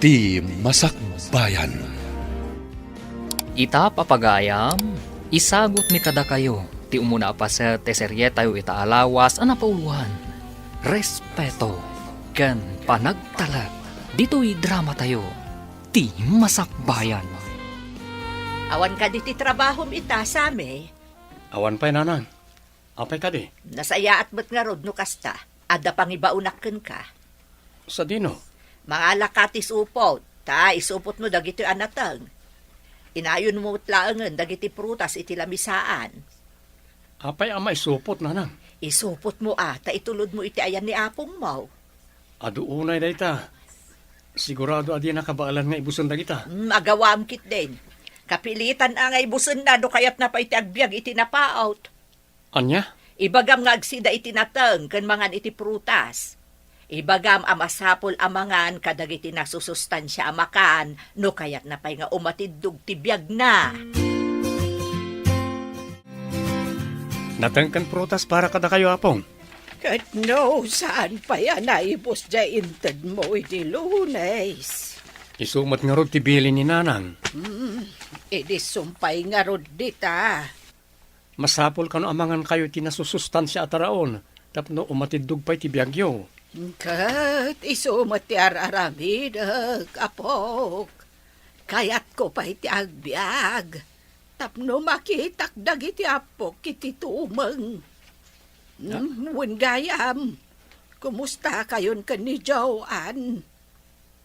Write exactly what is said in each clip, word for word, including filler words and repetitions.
Ti Masakbayan. Ita, papagayam, isagutmi kadakayo ti umuna a paset ti serietayo ita a lawas a napauloan, respeto ken panagtalek ditoy dramatayo, Ti Masakbayan. Awan kadi ti trabahom ita, Sammy? Awan pay, nanang. Apay kadi? Nasayaat met ngarud no kasta. Adda pangibaonak kenka. Sadino? Mangalaka ti supot, ta isupotmo dagitoy a nateng. Inayonmo met laengen dagiti prutas iti lamisaan. Apay a maisupot, nanang? Isupotmo a, ta itulodmo iti ayan ni apongmo. Adu unay dayta. Sigurado a dina kabaelan nga ibusen dagita. Hmm, agawam ketdin. Kapilitan a nga ibusenna no kayatna pay ti agbiag iti napaut. Ania? Ibagam nga agsida iti nateng ken mangan iti prutas. Ibagam a masapul a mangan kadagiti nasusustansia a makan no kayatna pay nga umatiddog ti biagna. Nateng ken prutas para kadakayo, Apong. Ket no, saan pay a naibus diay intedmo idi Lunes? Isu met ngarud ti bilin ni Nanang. Hmm, idi sumpay ngarud dita. Masapul kano a mangankayo iti nasusustansia a taraon tapno umatiddog pay ti biagyo. Ket isu met ti ar-aramidek, apok. Kayatko pay ti agbiag tapno makitak dagiti appok iti tumeng. Na? Hmm, wen gayam, kumustakayon ken ni Joan?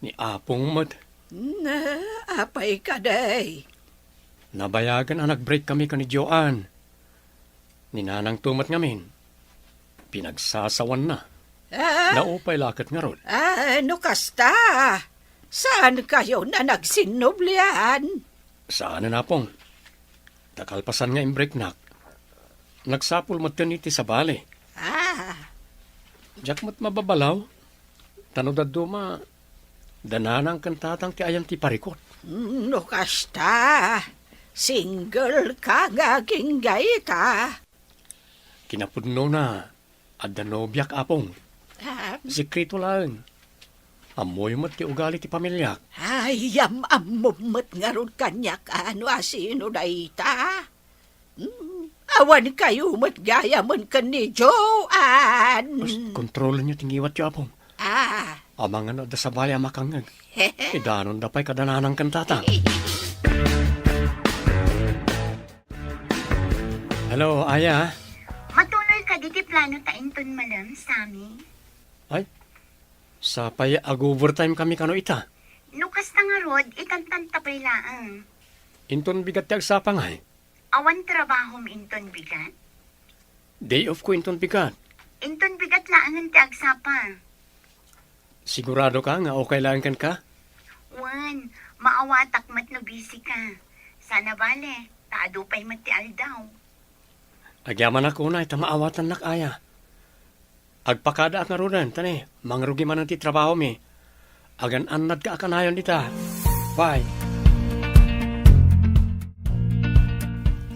Ni Apong met. Na, apay kadi? Nabayagen a nag-break kami ken ni Joan. Ni Nanangto met ngamin, pinagsasawanna. Ah? Naupay la ket ngarud. Ah, no kasta, saankayon a nagsinnublian? Saanen, Apong. Ta kalpasan nga imbreaknak, nagsapul metten iti sabali. Ah. Diak met mababalaw, ta no dadduma, da Nanang ken Tatang ti ayan ti parikut. No kasta, single ka nga agingga ita. Kinapudnona, adda nobiak, Apong. Ah. Sekreto laeng. Ammoyo met ti ugali ti pamiliak. Ay, am-ammom met ngarud kaniak a no asino dayta. Hmm, awankayo met gayamen ken ni Joan. Bas, kontrolenyo ti ngiwatyo, Apong. Ah. Amangan no adda sabali a makangngeg, idanonda pay kada Nanang ken Tatang. Hello, Aya. Matuloy kadi ti plano ta inton malem, Sammy? Ay, sapay ag-overtime kami kano ita. No kasta ngarud, itantanta pay laeng. Inton bigat ti agsapa ngay? Awan trabahom inton bigat? Day off ko inton bigat. Inton bigat laengen ti agsapa. Sigurado ka nga okay laeng kenka? Wen, maawatak met no busy ka. Sana bale, ta adu pay met ti aldaw. Agyamanak unay ta maawatannak, Aya. Agpakadaak ngaruden, ta ne, mangrugi manen ti trabahomi. Agan-annadka a kanayon ita. Bye.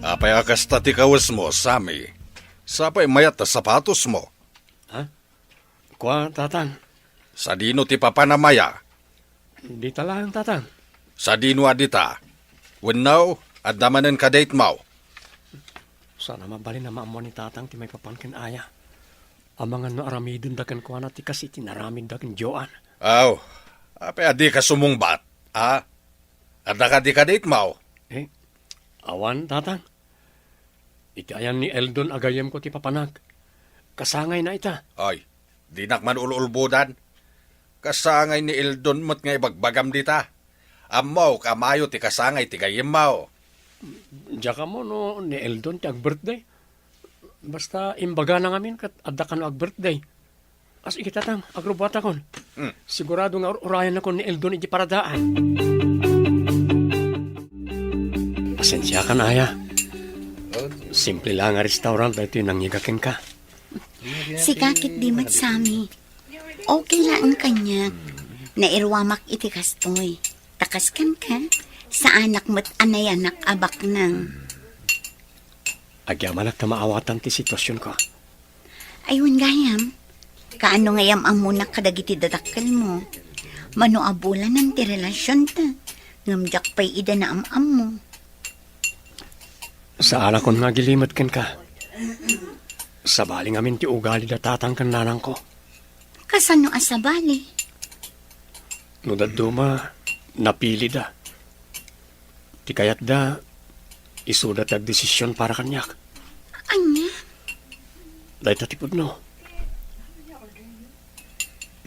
Apay a kasta ti kawesmo, Sammy? Sapay mayat a sapatosmo. Ha? Kua, Tatang. Sadino ti papan a maya? Dita laeng, Tatang. Sadino a dita? Wenno, adda manen kadate-mo? Saan a mabalin a maammuan ni Tatang ti maipapan ken Aya. Amangan no aramidenda kenkuana ti kas iti naramidda ken Joan. Aw, apay a dika sumungbat, a? Adda kadi kadate-mo? Eh, awan, Tatang. Iti ayan ni Eldon a gayyemko ti papanak. Kasangayna ita. Ay, dinak man ul-ulbodan. Kasangay ni Eldon met nga ibagbagam dita. Ammok a mayo ti kasangay ti gayyemmo. Diak ammo no ni Eldon ti ag-birthday. Basta imbagana ngamin ket adda kano ag-birthday. As iti, Tatang, agrubbuatakon. Hmm. Sigurado nga ur-urayannakon ni Eldon iti paradaan. Pasensiakan, Aya. Simple la nga restaurant daytoy nangngiga kenka. Sika ketdi met, Sammy. Okay laeng kaniak. Nairuamak iti kastoy. Ta kas kenka, saanak met a nayanak a baknang. Agyamanak ta maawatan ti situasionko. Ay, wen gayam, kaano nga yam-ammonak kadagiti dadakkelmo? Mano a bulanen ti relasionta, ngem diak pay ida naam-ammo. Saan a kon nga agilimed kenka. Sabali ngamin ti ugali da tatang ken nanangko. Kasano a sabali? No dadduma, napilida. Ti kayatda, isuda ti agdesision para kaniak. Ania? Dayta ti pudno.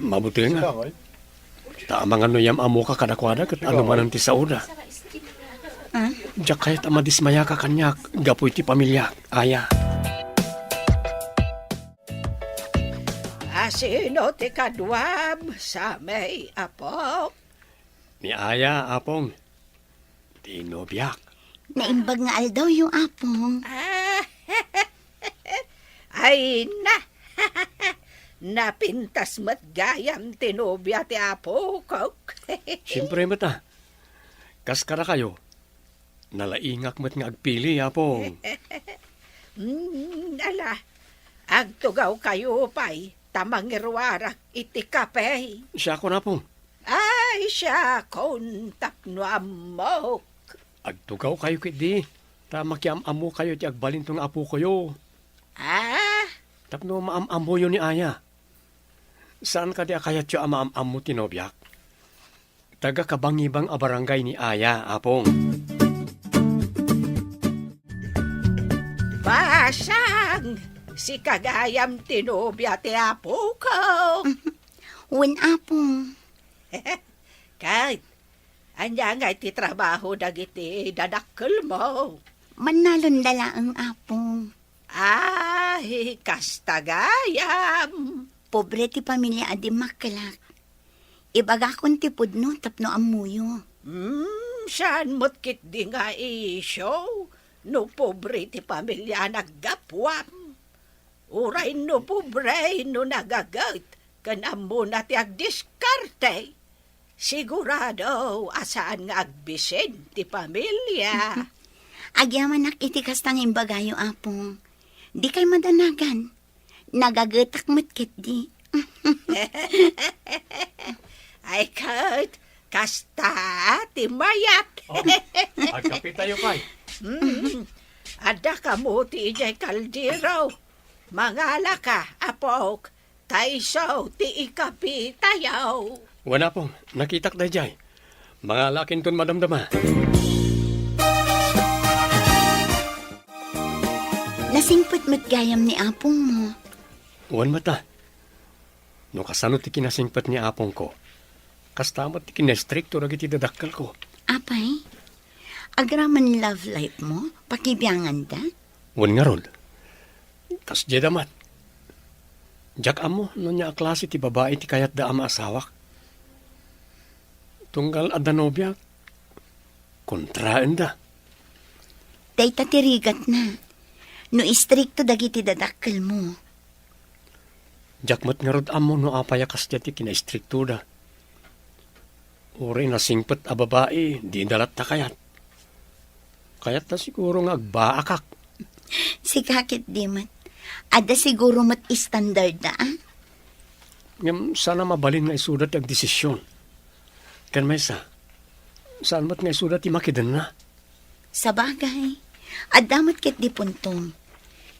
Mabutengak. Ta amangan no yam-ammoka kadakuada ket anomanen ti saoda. Ah? Diak kayat a madismayaka kaniak gapu iti pamiliak, Aya. Asino ti kaduam, Sammy, Apo? Ni Aya, Apong. Ti nobiak. Naimbag nga aldawyo, Apong. Ah, ay na! Napintas met gayam ti nobia ti apokok. Siempre met, a. Kas kadakayo, nalaingak met nga agpili, Apong. Mm, ala, agtugawkayo pay ta mangiruarak iti kape. Siakon, Apong. Ay, siakon tapno ammok. Agtugawkayo ketdi, ta makiam-ammokayo iti agbalinto nga apokoyo. Ah? Tapno maam-ammoyo ni Aya. Saan kadi a kayatyo a maam-ammo ti nobiak? Taga-Kabangibang a barangay ni Aya, Apong. Basang, sika gayam ti nobia ti apokok. Wen, Apong. Ket, ania ngay ti trabaho dagiti dadakkelmo? Mannalonda laeng, Apong. Ay, kasta gayam. Pobre ti pamilia a dimmakkelak. Ibagakon ti pudno tapno ammoyo. Hmm, saan met ketdi nga isyu no pobre ti pamilia a naggapuam? Uray no pobre no nagaget ken ammona ti agdiskarte, sigurado a saan nga agbisin ti pamilia. Agyamanak iti kasta nga imbagayo, Apong. Dikay madanagan. Nagagetak met ketdi. Ay, ket, kasta ti mayat. Oh, agkapitayo pay. Mm. Adda kamo ti idiay kaldero. Mangalaka, apok, ta isu ti ikapitayo. Wen, Apong, nakitak daydiay. Mangalakinton madamdama. Nasingpet met gayam ni apongmo. Wen met a. No kasano ti kinasingpet ni apongko, kasta met ti kinaistrikto dagiti dadakkelko. Apay, agraman love life mo, pakibianganda? Wen ngarud. Kasdiay da met. Diak ammo no ania a klase ti babai ti kayatda a maasawak. Tunggal adda nobiak, kontraenda. Dayta ti rigatna. No istrikto dagiti dadakkelmo. Diak met ngarud ammo no apay a kasdiay ti kinaistriktoda. Uray nasingpet a babai, dida latta kayat. Kayatta siguro nga agbaakak. Sika ketdi met. Adda siguro met standarda, a? Ngem saan a mabalin nga isuda ti agdesision. Ken maysa, saan met nga isuda ti makidenna. Sabagay, adda met ketdi puntom.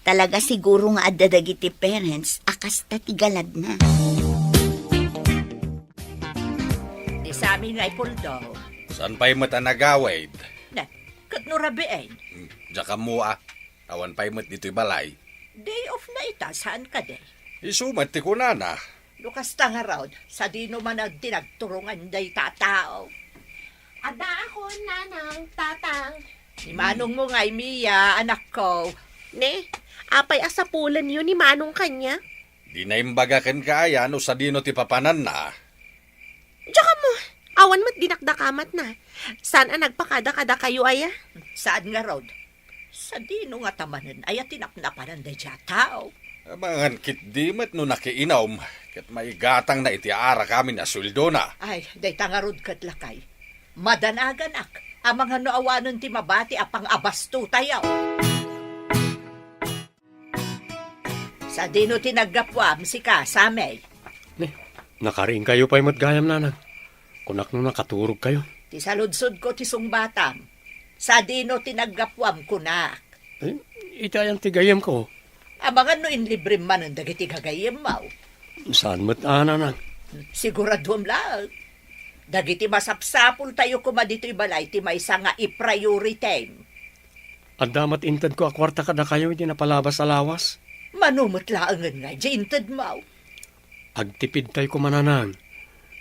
Talaga siguro nga adda dagiti parents a kasta ti galadna. Ni Sammy nga ipuldo. Saan pay met a nagawid? Na, ket no rabiin? Hmm, diak ammo a. Awan pay met ditoy balay. Day off na ita, saan kadi? Isu met ti kunana. No kasta ngarud, sadino man ti nagturongan dayta a tao? Addaakon, Nanang, Tatang. Ni manongmo ngay, Mia, anakko. Ne, apay a sapulenyo ni Manong kaniak? Di naimbaga kenka aya no sadino ti papananna? Diak ammo, awan met dinakdakamatna. Saan a nagpakada kadakayo aya? Saan ngarud? Sadino ngata manen aya ti napnapanan daydiay a tao? Amangan ketdi met no nakiinum, ket maigatangna iti arak amin a sueldona. Ay, dayta ngarud ket lakay. Madanaganak, amangan no awanen ti mabati a pangabastutayo. Sadino ti naggapuam, sika, Sammy? Ne, nakariingkayo pay met gayam, Nanang. Kunak no nakaturogkayo. Ti saludsodko ti sungbatam. Sadino ti naggapuam, kunak? Eh, iti ayan ti gayyemko? Amangan no inlibrem manen dagiti gagayyemmo. Saan met a, nanang? Siguraduem laeng. Dagiti masapsapultayo koma ditoy balay ti maysa nga i-priority. Adda met intedko a kuarta kadakayo iti napalabas a lawas. Mano met laengen nga di intedmo? Agtipidtayo koma, nanang.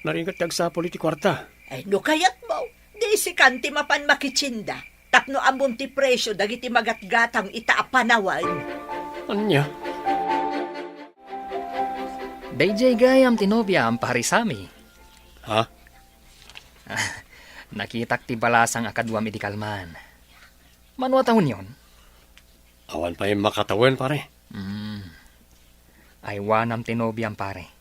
Narigat ti agsapul iti kuarta. Ay, no kayatmo, di sikan ti mapan makitienda. Tapno ammom ti presio dagiti magatgatang ita a panawen. Ania? Daydiay gayam ti nobiam, Pare Sammy. Ha? Nakitak ti balasang a kaduam idi kalman. Mano a tawenyon? Awan pay makatawen, pare. Hmm. Aywanam ti nobiam, pare.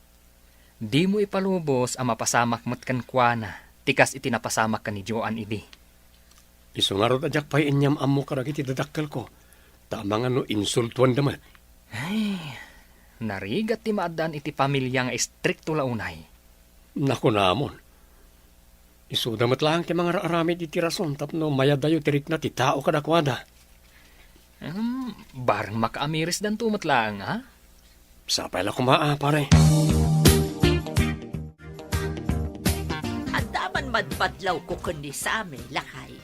Dimo ipalubos a mapasamak met kenkuana ti kas iti napasamak ken ni Joan idi. Isu ngarud a diak pay inyam-ammo kadagiti dadakkelko, ta amangan no insultuanda met. Ay, narigat ti maaddaan iti pamilia nga istrikto la unay. Nakunamon. Isuda met laeng ti mangar-aramid iti rason tapno mayadayo ti rikna ti tao kadakuada. Hmm, bareng makaamirisdanto met laeng, a? Sapay la koma, a, pare. Adda man madmadlawko ken ni Sammy, lakay.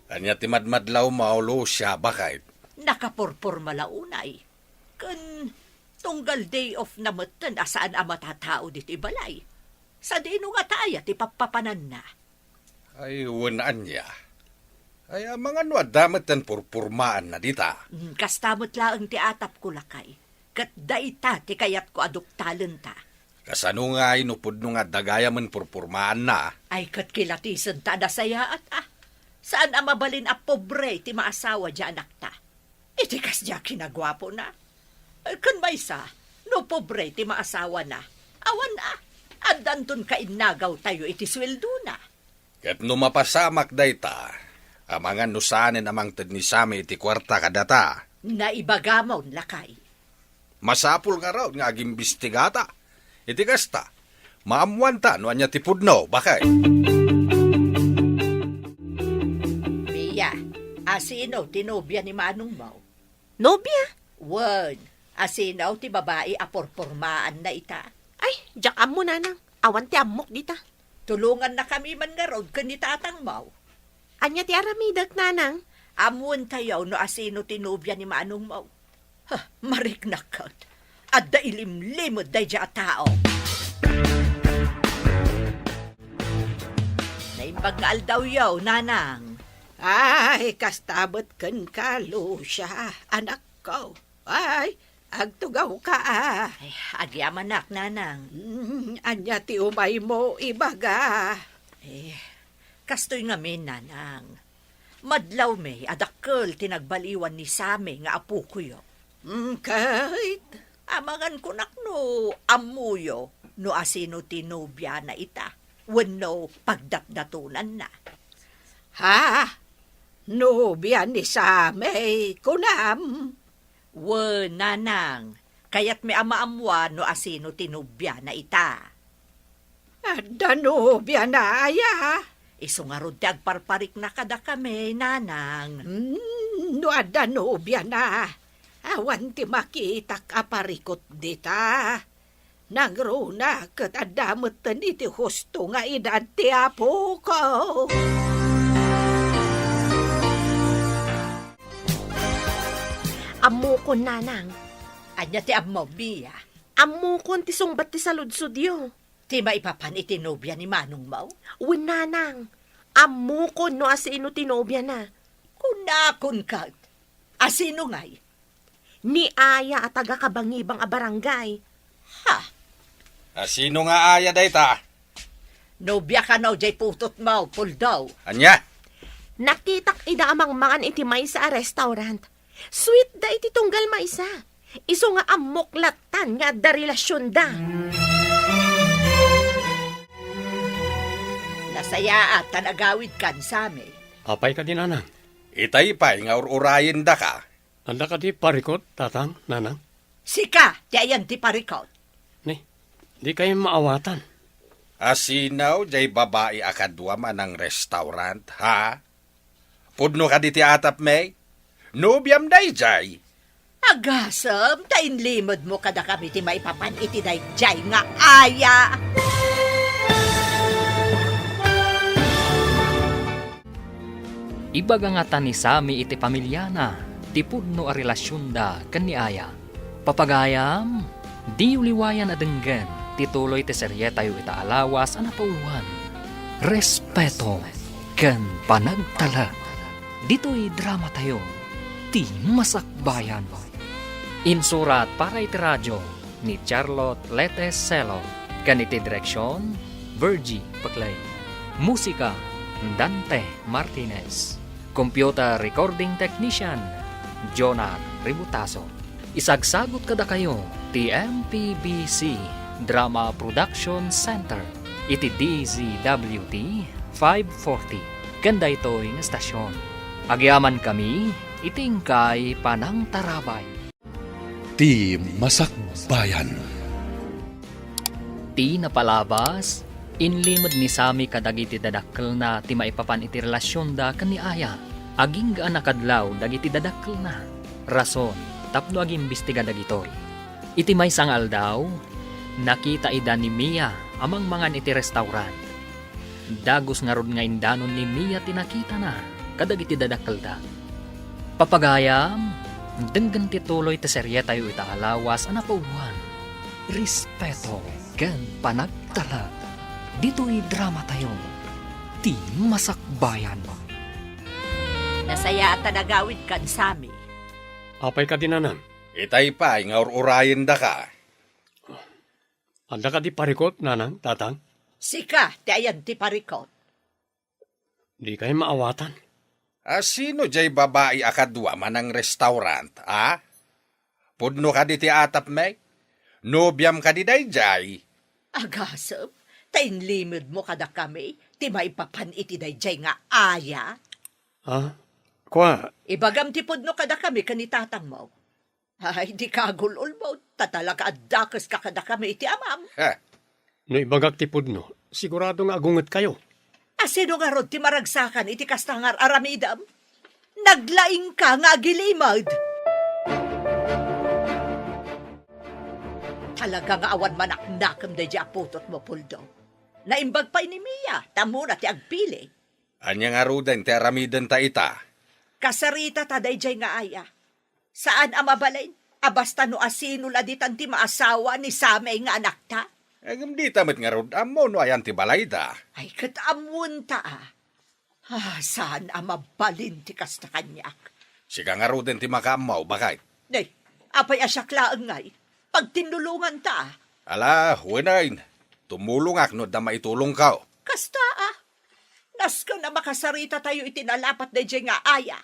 Ania ti madmadlawmo, Lucia, baket? Nakapurporma la unay. Ken tunggal day off na metten a saan a matatao ditoy balay. Sadino ngata aya ti pappapananna? Ay, wen ania. Ay, amangan no adda metten purpurmaanna dita. Mm, kasta met laeng ti atapko, lakay. Ket dayta ti kayatko a duktalenta. Kasano ngay no pudno nga adda gayamen purpurmaanna? Ay, ket kilatisenta a nasayaat, a. Saan a mabalin a pobre ti maasawa diay anakta. Iti kasdiay a kinaguapona. Ken maysa, no pobre ti maasawana, awan a, addanton kainnagawtayo iti sueldona. Ket no mapasamak dayta, amangan no saanen a mangted ni Sammy iti kuarta kadata. Naibagamon, lakay. Masapul ngarud nga agimbistigata. Iti kasta, maammoanta no ania ti pudno, baket. Mia, asino ti nobia ni manongmo? Nobia? Wen, asino ti babai a purpurmaanna ita? Ay, diak ammo, nanang. Awan ti ammok dita. Tulongannakami man ngarud ken ni tatangmo. Ania ti aramidek, nanang? Ammoentayo no asino ti nobia ni manongmo. Ha, mariknak ket. Adda ilimlimed daydiay a tao. Naimbag nga aldawyo, nanang. Ay, kasta met kenka, Lucia, anakko. Ay, agtugawka, a. Ay, agyamanak, nanang. Mm, ania ti umaymo ibaga? Eh, kastoy ngamin, nanang. Madlawmi a dakkel ti nagbaliwan ni Sammy nga apokoyo. Mm, ket? Amangan kunak no ammoyo no asino ti nobiana ita, wenno pagdatdatonanna. Ha? Nobia ni Sammy, kunam? Wen, nanang, kayatmi a maammoan no asino ti nobiana ita. Adda nobiana aya? Isu ngarud ti agparparikna kadakami, nanang. Hmm, no adda nobiana, awan ti makitak a parikut dita. Nangruna ket adda metten iti husto nga edad ti apoko. Ammokon, nanang. Ania ti ammom, Mia? Ammokon ti sungbat ti saludsodyo. Ti maipapan iti nobia ni manongmo? Wen, nanang. Ammokon no asino ti nobiana. Kunakon ket. Asino ngay? Ni Aya a taga-Kabangibang a barangay. Ha? Asino nga Aya dayta? Nobia kano jay putotmo, Puldo? Ania? Nakitak ida a mangmangan iti maysa a restaurant. Sweet da iti tunggal maysa. Isu nga ammok lattan nga adda relasionda. Nasayaat ta nagawidkan, Sammy. Apay kadi, nanang? Itay pay nga ur-urayendaka. Adda kadi parikut, tatang, nanang? Sika ti ayan ti parikut. Ni, dikay maawatan. Asino jay babai a kadua manang restaurant, ha? Pudno kadi ti atapmi? Nobiam dayjay? Agasem, ta inlimedmo kadakami ti maipapan iti dayjay nga aya. Ibaga ngata ni Sami iti pamiliana ti pudno a relasionda ken ni Aya. Papagayam, diyo liwayan a denggen ti tuloy ti serietayo ita a lawas a napauloan, Respeto ken Panagtalek. Ditoy dramatayo, Ti Masakbayan. Insurat para iti radio ni Charlotte Lete Celo, ken iti direksion, Virgie Peclay. Musika, Dante Martinez. Computer recording technician, Jonar Ributaso. Isagsagut kadakayo ti M P B C Drama Production Center iti D Z W T five forty ken daytoy nga estasion. Agyamankami iti inkay panangtarabay. Ti Masakbayan. Ti napalabas, inlimed ni Sami kadagiti dadakkelna ti maipapan iti relasionda ken ni Aya. Agingga a nakadlaw dagiti dadakkelna. Rason tapno agimbestiga dagitoy. Iti maysa nga aldaw, nakita ida ni Mia a mangmangan iti restaurant. Dagus ngarud nga indanon ni Mia ti nakitana kadagiti dadakkelda. Papagayam, denggen ti tuloy ti serietayo ita a lawas a napauloan, Respeto ken Panagtalek. Ditoy dramatayo, Ti Masakbayan. Nasayaat a nagawidkan, Sami. Apay kadi, nanang? Itay pay nga ur-urayendaka. Adda kadi parikot, nanang, tatang? Sika ti ayan ti parikot. Dikay maawatan. A, sino jay babai a kadua manang restaurant, a? Pudno kadi ti atapmi? Nobiam kadi dayjay? Agasem, ta inlimedmo kadakami ti maipapan iti dayjay nga aya. Ha? Kua? Ibagam ti pudno kadakami ken ni tatangmo. Ay, dika agul-ulbod, ta talaga a dakeska kadakami iti amam. Heh. No ibagak ti pudno, sigurado nga agungetkayo. A, sino ngarud ti maragsakan iti kasta nga ar-aramidem? Naglaingka nga agilimed. Talaga nga awan manaknakem daydi a putotmo, Puldo. Naimbag pay ni Mia, ta ammona ti agpili. Ania ngaruden ti aramidenta ita? Kasaritata daydiay nga aya. Saan a mabalin a basta no asino la ditan ti maasawa ni Samay nga anakta. Ngem dita met ngarud ammo no ayan ti balayda. Ay, ket ammonta a. Ah, saan a mabalin ti kasta kaniak. Sika ngaruden ti makaammo, baket. Nay, apay a siak laeng ngay? Pagtinnulonganta a. Ala, wen, tumulongak no adda maitulongko. Kasta a. Nasken a makasaritatayo iti nalapat daydiay nga aya.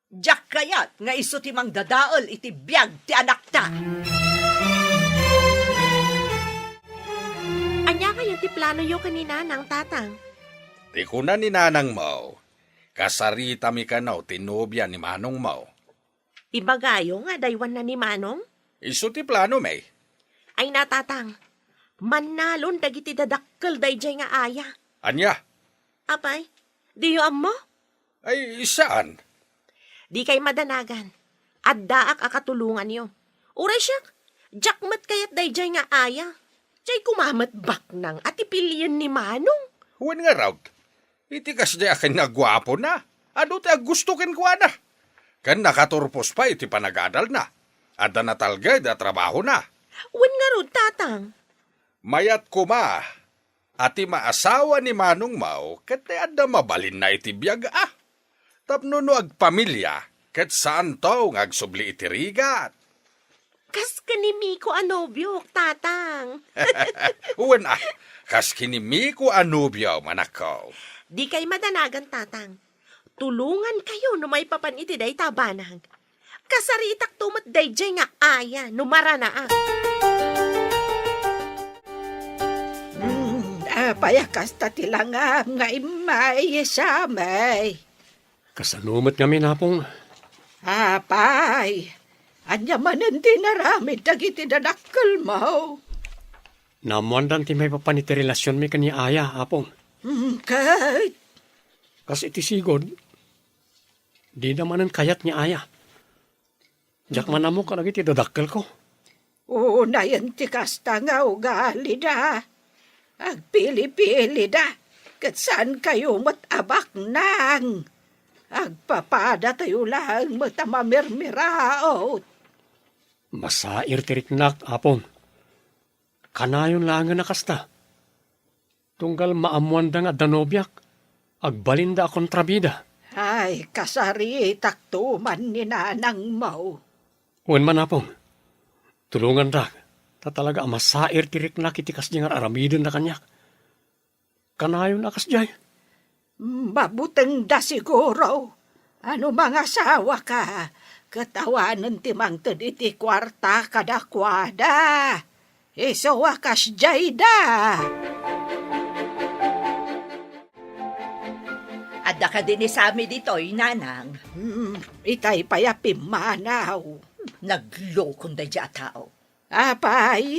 Diak kayat nga isu ti mangdadael iti biag ti anakta. Ania kayat ti planoyo ken ni Nanang, Tatang? Ti kuna ni Nanangmo, kasaritami kano ti nobia ni Manongmo. Ibagayo nga adaywanna ni Manong? Isu ti planomi. Ay na, Tatang, mannalon dagiti dadakkel daydiay nga aya. Ania? Apay, diyo ammo? Ay, saan. Dikay madanagan. Addaak a katulonganyo. Uray siak, diak met kayat daydiay nga aya. Diay koma met baknang a ti pilien ni Manong. Wen ngarud, iti kasdiay a ken nga guapona, adu ti aggusto kenkuana. Ken nakaturpos pay iti panagadalna. Adda natalged a trabahona. Wen ngarud, Tatang. Mayat koma a ti maasawa ni Manongmo ket ti adda mabalinna iti biag a. Tapno no agpamilia, ket saanto nga agsubli iti rigat. Kas ken ni Miko a nobiok, Tatang. Wen a, kas ken ni Miko a nobiom, anakko. Dikay madanagan, Tatang. Tulongankayo no maipapan iti dayta a banag. Kasaritakto met daydiay nga aya no maranaak. Hmm, apay a kasta ti langam nga immay, Samay? Kasano met ngamin, Apong? Apay, ania manen ti inaramid dagiti dadakkelmo? Naammoandan ti maipapan iti relasionmi ken ni Aya, Apong. Mm, ket? Kas iti sigud, dida manen kayat ni Aya. Diak man ammo kadagiti dadakkelko. Unayen ti kasta nga ugalida. Agpili-pilida, ket saan kayo met a baknang. Agpapadatayo laeng met a mamirmiraot. Masair ti riknak, Apong. Kanayon laengen a kasta. Tunggal maammoanda nga adda nobiak, agbalinda a kontrabida. Ay, kasaritakto man ni nanangmo. Wen man, Apong, tulongandak, ta talaga a masair ti riknak iti kasdi nga ar-aramidenda kaniak. Kanayon a kasdiay. Mabutengda siguro. Ano mangasawaka, ket awanen ti mangted iti kuarta kadakuada. Isu a kasdiayda. Adda kadi ni Sammy ditoy, nanang? Hmm, itay pay a pimmanaw. Naglokon daydiay a tao. Apay,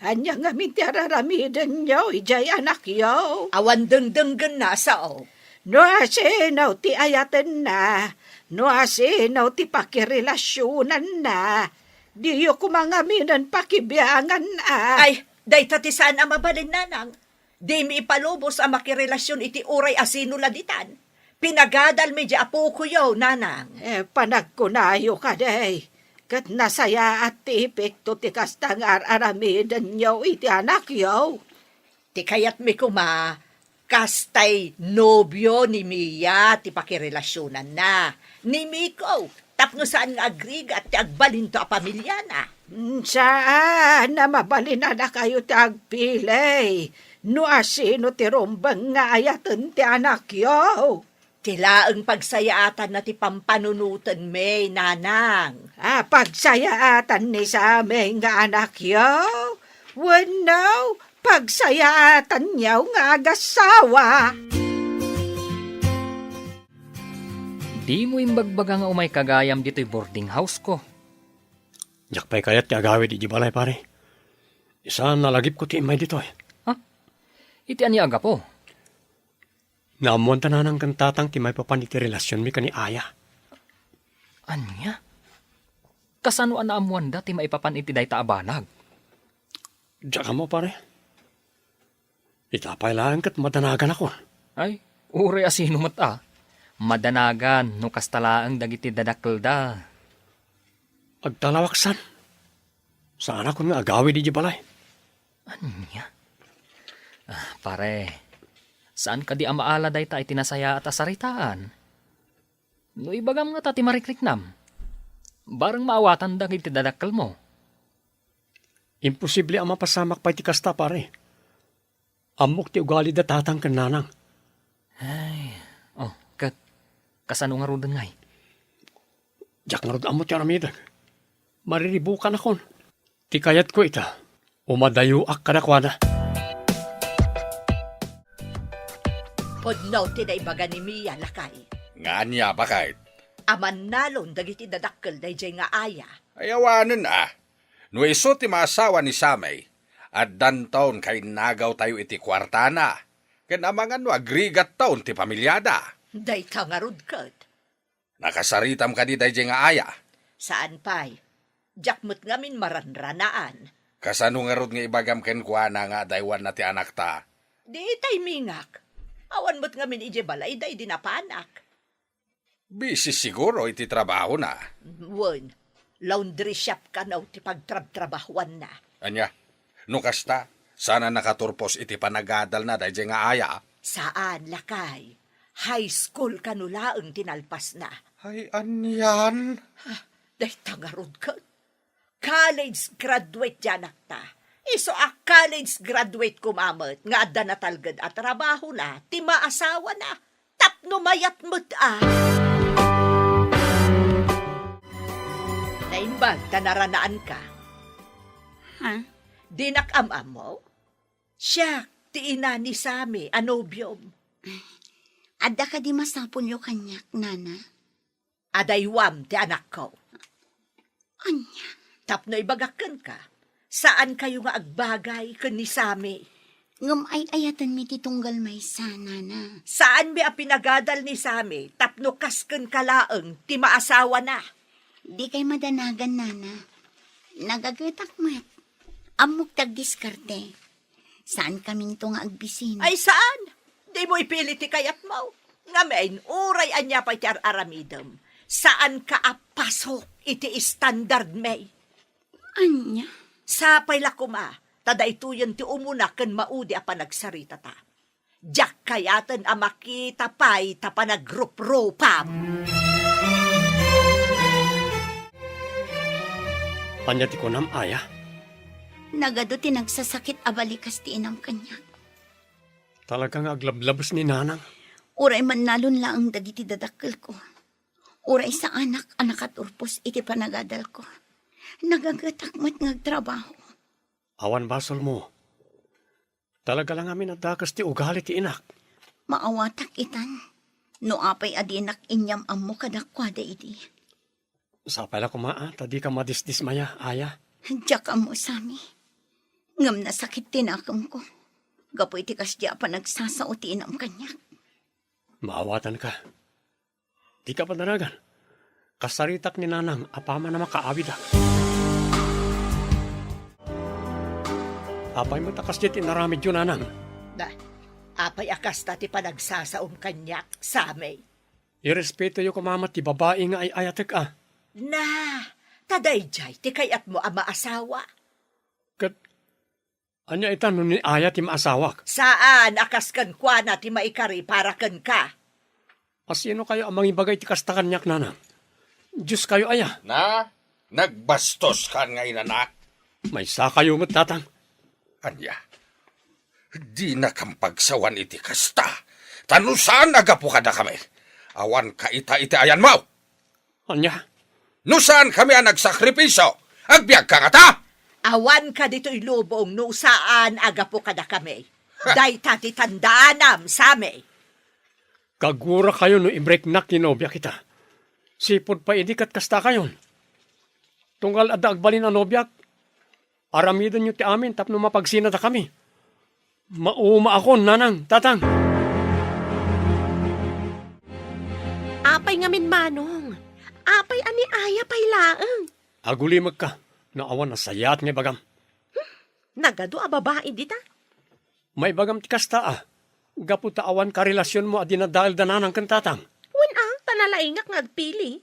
ania ngamin ti ar-aramidenyo idiay anakyo? Awan dengdenggenna, sao. No asino ti ayatenna, no asino ti pakirelasionanna, diyo koma ngaminen pakibiangan a. Ay, dayta ti saan a mabalin, nanang. Dimi ipalubos a makirelasion iti uray asino la ditan. Pinagadalmi di apokoyo, nanang. Eh, panagkunayo kadi, ket nasayaat ti epekto ti kasta nga ar-aramidenyo iti anakyo. Ti kayatmi koma, kastay nobio ni Mia ti pakirelasionanna. Ni Miko, tapno saan nga agrigat ti agbalinto a pamiliana. Mm, saan a mabalin a dakayo ti agpili no asino ti rumbeng nga ayaten ti anakyo. Ti laeng pagsayaatanna ti pampanunotenmi, nanang. A, pagsayaatan ni Sammy nga anakyo? Wenno, pagsayaatanyo nga agasawa? Dimo imbagbaga nga umayka gayam ditoy boarding house-ko. Diak pay kayat ti agawid idiay balay, pare. Saan a lagipko ti immay ditoy. Ha? Iti ania a gapu? Naammoanda nanang ken tatang ti maipapan iti relasionmi ken ni Aya. Ania? Kasano a naammoanda ti maipapan iti dayta a banag? Diak ammo, pare. Ita pay laeng ket madanaganakon. Ay, uray asino met a. Madanagan no kasta laeng dagiti dadakkelda. Agtalawaksan. Saanakon nga agawid idiay balay. Ania? Ah, pare, saan kadi a maala dayta iti nasayaat a saritaan? No ibagam ngata ti marikriknam, bareng maawatan dagiti dadakkelmo. Imposible a mapasamak pay ti kasta, pare. Ammok ti ugali da tatang ken nanang. Ay, oh, ket kasano ngaruden ngay? Diak ngarud ammo ti aramidek. Mariribukanakon. Ti kayatko ita, umadayoak kadakuada. Pudno ti naibaga ni Mia, lakay. Nga ania, baket? A mannalon dagiti dadakkel daydiay nga Aya. Ay, awanen a. No isu ti maasawa ni Sammy, addanton kainnagawtayo iti kuartana, ken amangan no agrigatton ti pamiliada. Dayta ngarud ket. Nakasaritam kadi daydiay nga Aya? Saan pay. Diak met ngamin maranranaan. Kasano ngarud nga ibagam kenkuana nga adaywanna ti anakta? Di tay mingak. Awan met ngamin idiay balay daydi napanak. Busy siguro iti trabahona. Wen, laundry shop kano ti pagtrabtrabahuanna. Ania? No kasta, saan a nakaturpos iti panagadalna daydiay nga Aya? Saan, lakay. High school kano laeng ti nalpasna. Ay, anian? Ah, dayta ngarud ket. College graduate ti anakta. Isu a college graduate koma met nga adda natalged a trabahona ti maasawana tapno mayat met a. Naimbag ta naranaanka. Ha? Dinak am-ammo? Siak ti ina ni Sammy a nobiom. Adda kadi masapulyo kaniak, Nana? Adaywam ti anakko. Ania? Tapno ibagak kenka, Saankayo nga agbagay ken ni Sami. Ngem ay-ayatenmi ti tunggal maysa, Nana. Saanmi a pinagadal ni Sami tapno kas kenka laeng ti maasawana. Dikay madanagan, Nana. Nagagetak met. Ammok ti agdiskarte. Saankaminto nga agbisin. Ay, saan? Dimo ipili ti kayatmo. Ngamin, uray ania pay ti ar-aramidem, saanka a pasok iti standardmi. Ania? Sapay la koma, ta daytoyen ti umuna ken maudi a panagsaritata. Diak kayaten a makita pay ta panagruprupam. Ania ti kunam, Aya? Nagadu ti nagsasakit a balikas ti inam kaniak. Talaga nga aglablabes ni Nanang. Uray mannalon laeng dagiti dadakkelko. Uray saanak a nakaturpos iti panagadalko. Nagagetak met nga agtrabaho. Awan basolmo. Talaga la ngamin a dakes ti ugali ti inak. Maawatak itan, no apay a dinak inyam-ammo kadakuada idi. Sapay la koma, a, ta dika madisdismaya, Aya. Diak ammo, Sami. Ngem nasakit ti nakemko gapu iti kasdi a panagsasao ti inam kaniak. Maawatanka. Dika padanagan. Kasaritak ni Nanang apaman a makaawidak. Apay met a kasdi ti inaramidyo, Nanang? Na, apay a kasta ti panagsasaom kaniak, Sami? Irespetoyo koma met ti babai nga ay-ayatek, a. Na, ta daydiay ti kayatmo a maasawa. Ket ania ita no ni Aya ti maasawak? Saan a kas kenkuana ti maikari para kenka. A sinokayo a mangibaga iti kasta kaniak, Nanang? Dioskayo aya? Na, nagbastos kan nga inanak. Maysakayo met, Tatang. Ania? Dinakam pagsawan iti kasta. Ta no saan a gapu kadakami, awanka ita iti ayanmo. Ania? No saankami a nagsakripisio, agbiagka ngata? Awanka ditoy lubong no saan a gapu kadakami. Dayta ti tandaanam, Sami. Kagurakayo no ibriknak ti nobiak ita. Sipud pay idi ket kastakayon. Tunggal adda agbalin a nobiak, aramidenyo ti amin tapno mapagsinadakami. Maumaakon, Nanang, Tatang. Apay ngamin, Manong? Apay a ni Aya pay laeng? Agulimekka no awan a sayaat nga ibagam. Nagadu a babai dita. Maibagam ti kasta, a, gapu ta awan karelasionmo a dinadael da Nanang ken Tatang. Wen a, ta nalaingak nga agpili.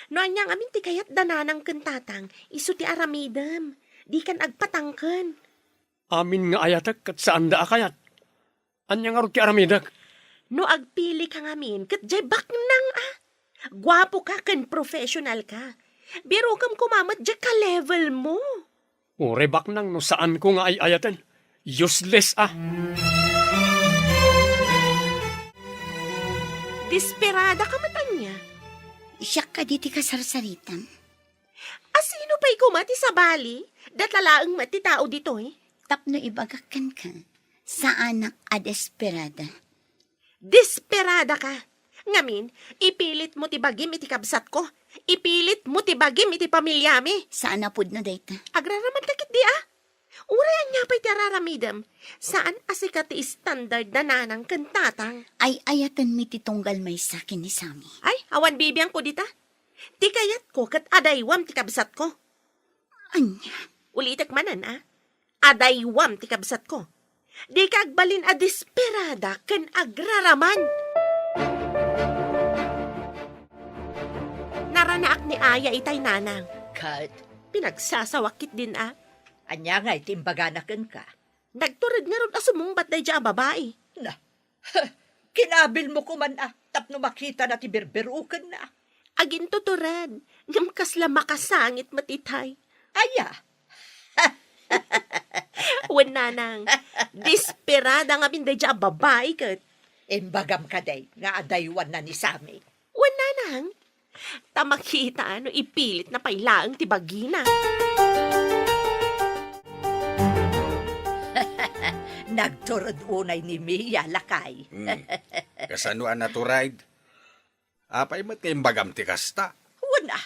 No ania ngamin ti kayat da Nanang ken Tatang, isu ti aramidem. Dikan agpatangken. Amin nga ayatek ket saanda a kayat. Ania ngarud ti aramidek? No agpili ka ngamin, ket jay baknang a. Guapo ka ken professional ka. Birukem koma met jay ka-level mo. Uray baknang no saanko nga ay-ayaten. Useless a. Desperada ka met ania? Siak kadi ti kasarsaritam. A sino pay koma ti sabali? Data laeng met ti tao ditoy. Tapno ibagak kenka, saanak a desperada. Desperada ka! Ngamin, ipilitmo ti bagim iti kabsatko. Ipilitmo ti bagim iti pamiliami. Saan a pudno dayta. Agraraman ta ketdi a. Uray ania pay ti araramidem, saan a sika ti standard da Nanang ken Tatang. Ay-ayatenmi ti tunggal maysa ken ni Sami. Ay, awan bibiangko dita. Ti kayatko ket adaywam ti kabsatko. Ania? Ulitek manen, a. Adaywam ti kabsatko. Dika agbalin a desperada ken agraraman. Naranaak ni Aya itay, Nanang. Ket? Pinagsasawak ketdin a. Ania ngay ti imbagana kenka? Nagtured ngarud a sumungbat daydiay a babai. Na, kinabilmo koman a tapno makitana ti birbirukenna. Agintutured, ngem kasla makasangit met itay. Aya? Wen, Nanang, desperada ngamin daydiay a babai ket. Imbagam kadi nga adaywanna ni Sami. Wen, Nanang, ta makita no ipilitna pay laeng ti bagina. Nagtured unay ni Mia, lakay. Hmm. Kasano a natured? Apay met nga imbagam ti kasta? Wen a,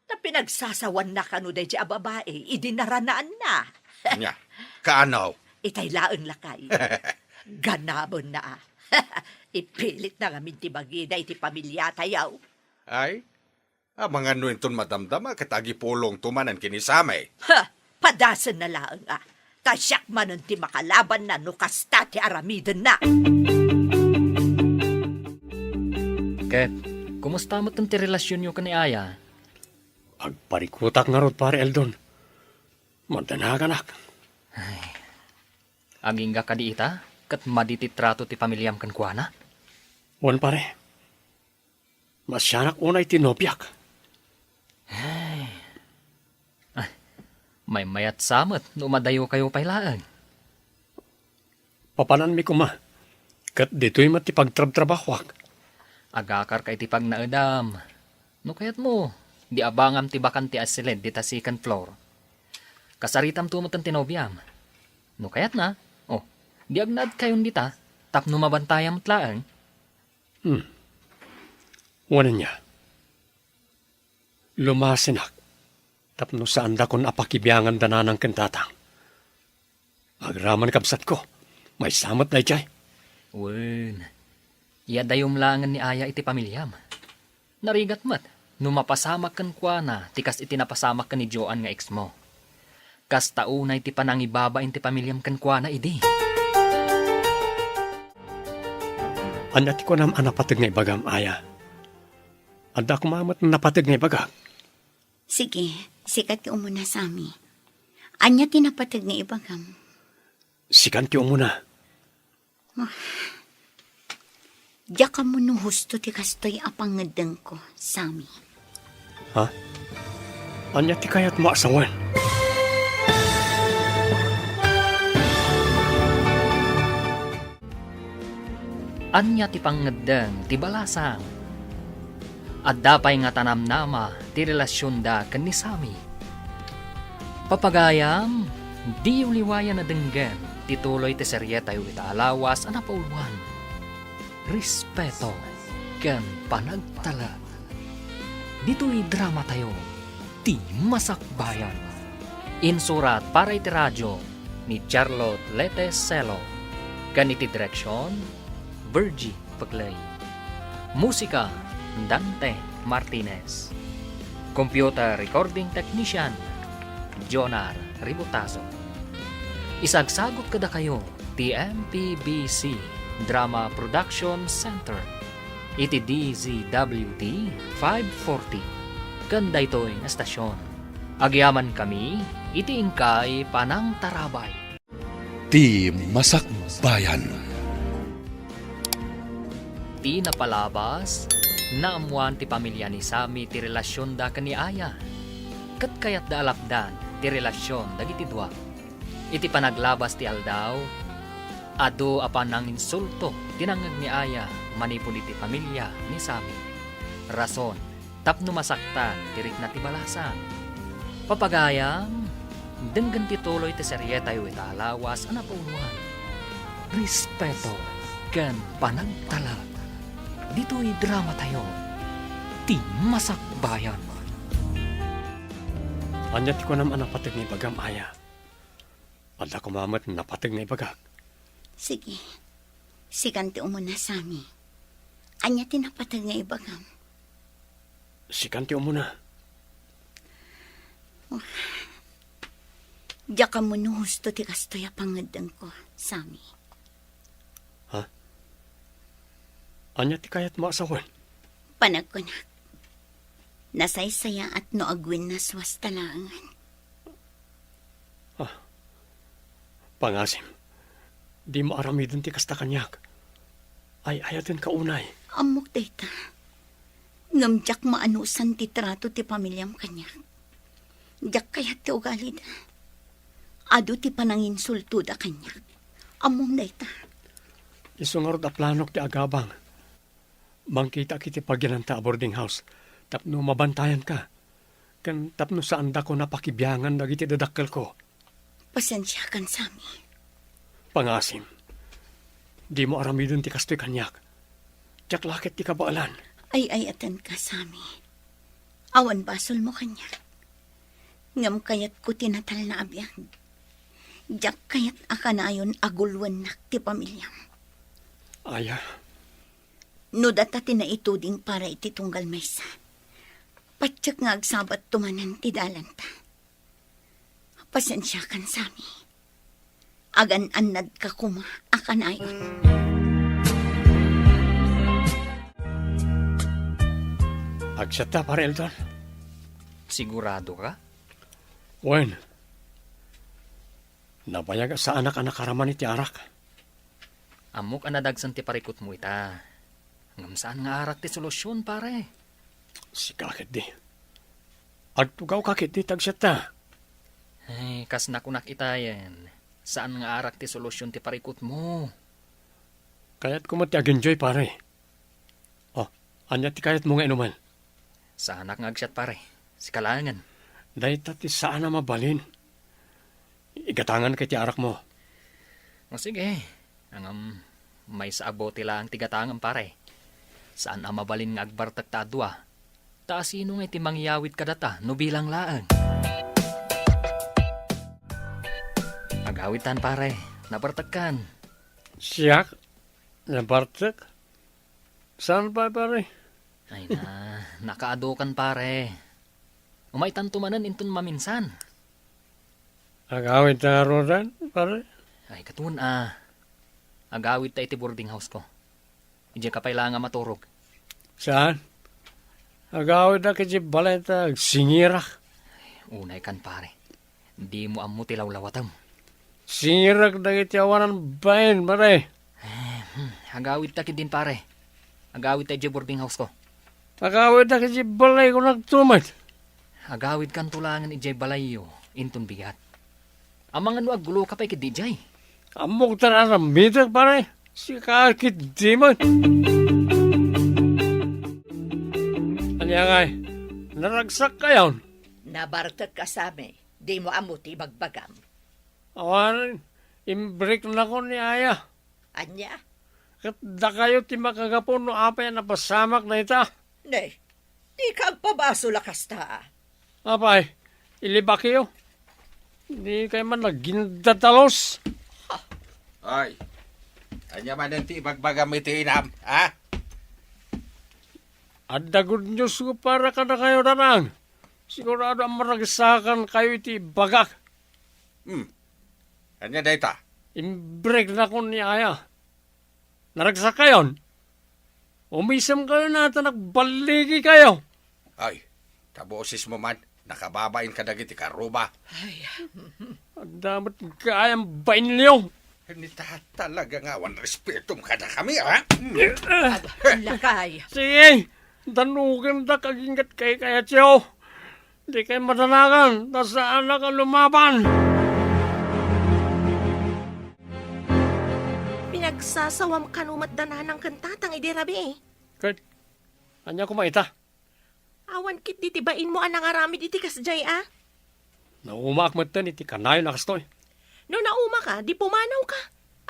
ta pinagsasawanna kano daydiay a babai idi naranaanna. Nya, kaano? Itay laeng lakay. Ganabenna a. Ipilitna ngamin ti bagina iti pamiliatayo. Ay, amangan no inton madamdama ket agipulongto manen ken ni Sammy. Ha! Padasenna laeng a. Ta siak manen ti makalabanna no kasta ti aramidenna. Ket, kumusta met ti relasionyo ken ni Aya? Agparikutak ngarud, Pare Eldon. Mandanaganak. Ay. Agingga kadi ita, ket madi ti trato ti pamiliam kenkuana? Wen, pare. Masianak unay ti nobiak. Ay. Ah, maymayat sa met no madayokayo pay laeng. Papananmi koma, ket ditoy met ti pagtrabtrabahoak. Agakarka iti pagnaedam. No kayatmo, di abangam ti bakante a silid dita second floor. Kasaritamto met ti nobiam. No kayatna, oh, di agnaedkayon dita, tapno mabantayam met laeng. Hmm. Wen ania? Lumasenak tapno saandakon a pakibiangan da nanang ken tatang. Agraman, kabsatko, maysa met daydiay. Wen, iadayom laengen ni Aya iti pamiliam. Narigat met no mapasamak kenkuana ti kas iti napasamak ken ni Joan nga exmo. Kasta unay ti panangibabain ti pamiliam kenkuana idi. Ania ti kunam a napateg nga ibagam, Aya? Adda koma met napateg nga ibagak. Sige, sika ti umuna, Sammy. Ania ti napateg nga ibagam? Sikan ti umuna. Diak ammo no husto ti kastoy a pangngeddengko, Sammy. Ha? Ania ti kayatmo a sawen? Ania ti pangngeddeng ti balasang? Adda pay nga tanamnama ti relasionda ken ni Sammy. Papagayam, diyo liwayan a denggen ti tuloy ti serietayo ita a lawas a napauluan, Respeto ken Panagtalek. Ditoy dramatayo, Ti Masakbayan. Insurat para iti radio ni Charlotte Lete Celo, ken iti direksion, Virgie Peclay. Musika, Dante Martinez. Computer recording technician, Jonar Ributazo. Isagsagut kadakayo ti M P B C Drama Production Center iti D Z W T five forty ken daytoy nga estasion. Agyamankami iti inkay panangtarabay. Ti Masakbayan. Ti napalabas, naammoan ti pamilia ni Sammy ti relasionda ken ni Aya, ket kayatda a lapdan ti relasion dagiti dua. Iti panaglabas ti aldaw, adu a pananginsulto ti nangngeg ni Aya manipud iti pamilia ni Sammy. Rason tapno masaktan ti rikna ti balasang. Papagayam, denggen ti tuloy ti serietayo ita a lawas a napauluan, Respeto ken Panagtalek. Ditoy dramatayo, Ti Masakbayan. Ania ti kunam a napateg nga ibagam, Aya? Adda koma met napateg nga ibagak. Sige. Sikan ti umuna, Sammy. Ania ti napateg nga ibagam? Sikan ti umuna. Diak ammo no husto ti kastoy a pangngeddengko, Sammy. Ha? Ania ti kayatmo a sawen? Panagkunak, nasaysayaat no agwinnaswasta laengen. Ah, pangasim, dimo aramiden ti kasta kaniak. Ay-ayatenka unay. Ammok dayta. Ngem diak maanusan ti trato ti pamiliam kaniak. Diak kayat ti ugalida. Adu ti pananginsultoda kaniak. Ammom dayta. Isu ngarud a planok ti agabang. Mangkitaak iti paginanta a boarding house tapno mabantayanka, ken tapno saandakon a pakibiangan dagiti dadakkelko. Pasensiakan, Sammy. Pangasim, dimo aramiden ti kastoy kaniak. Diak la ket ti kabaelan. Ay-ayatenka, Sammy. Awan basolmo kaniak. Ngem kayatko ti natalna a biag. Diak kayat a kanayon a guluennak ti pamiliam. Aya. No data ti naituding para iti tunggal maysa, patiek nga agsabbatto manen ti dalanta. Pasensiakan, Sammy. Agan-annadka koma a kanayon. Agsiatta, Pare Elton. Sigurado ka? Wen. Nabayag a saanak a nakaraman iti arak. Ammok a nadagsen ti parikutmo ita. Ngem saan nga arak ti solusyon, pare. Sika ketdi. Agtugawka ketdi, tagsiatta. Ay, kas nakunak itayen, saan nga arak ti solusyon ti parikutmo. Kayatko met ti agenjoy, pare. Oh, ania ti kayatmo nga inumen? Saanak nga agsiat, pare. Sika laengen. Dayta ti saan a mabalin. Igatanganka iti arakmo. O sige, ngem maysa a bote laeng ti gatangem, pare. Saan a mabalin nga agbartek ta a dua. Ta asino ngay ti mangyawid kadata no bilang laeng? Agawidtan, pare. Nabartekkan. Siak? Nabartek? Saan pay, pare? Ay na, nakaadukan, pare. Umaytanto manen inton maminsan. Agawidta ngaruden, pare? Ay, katon a. Agawidta iti boarding house ko. Idiay ka pay laeng a maturog. Saan? Agawidda iti balay ta agsingirak. Unay kan, pare. Dimo ammo ti lawlawatem. Singirak dagiti awanan bain, pare. Eh, hmm, agawidta ketdin, pare. Agawidta idiay boarding house ko. Agawidda iti balay ko nagtumet. Agawidkanto laengen idiay balayyo, inton bigat. Amangan no agguloka pay ketdi idiay. Ammok ta aramidek, pare. Sika ketdi met. Ania ngay? Naragsak kayon? Nabartek ka, Sammy. Dimo ammo ti ibagbagam. Awan, imbreknakon ni Aya. Ania? Ket dakayo ti makagapu no apay a napasamak dayta. Ne, dika agpabasol a kasta. Apay, ilibakyo. Dikay man nagindadalos. Ay, ania manen ti ibagbagam iti inam, ha? Adda good news ko para kadakayo, Danang. Sigurado a maragsakan kayo iti bagak. Hmm. Ania dayta? Imbreknakon ni Aya. Naragsakayon? Umisem kayo na ta nagballigi kayo. Ay, ta boses mo man, nakababain kadagiti karruba. Ay, adda met gayam bainyo. Ni ta talaga nga awan respetom kadakami, ha? Lakay. Sige, danugendak aginggat kay kayatyo. Dikay madanagan, ta saanak a lumaban. Pinagsasawam kano met da nanang ken tatang idi rabii. Ket, ania koma ita? Awan ketdi ti bainmo a nangaramid iti kasdiay a? Naumaak metten iti kanayon a kastoy. No naumaka, di pumanawka.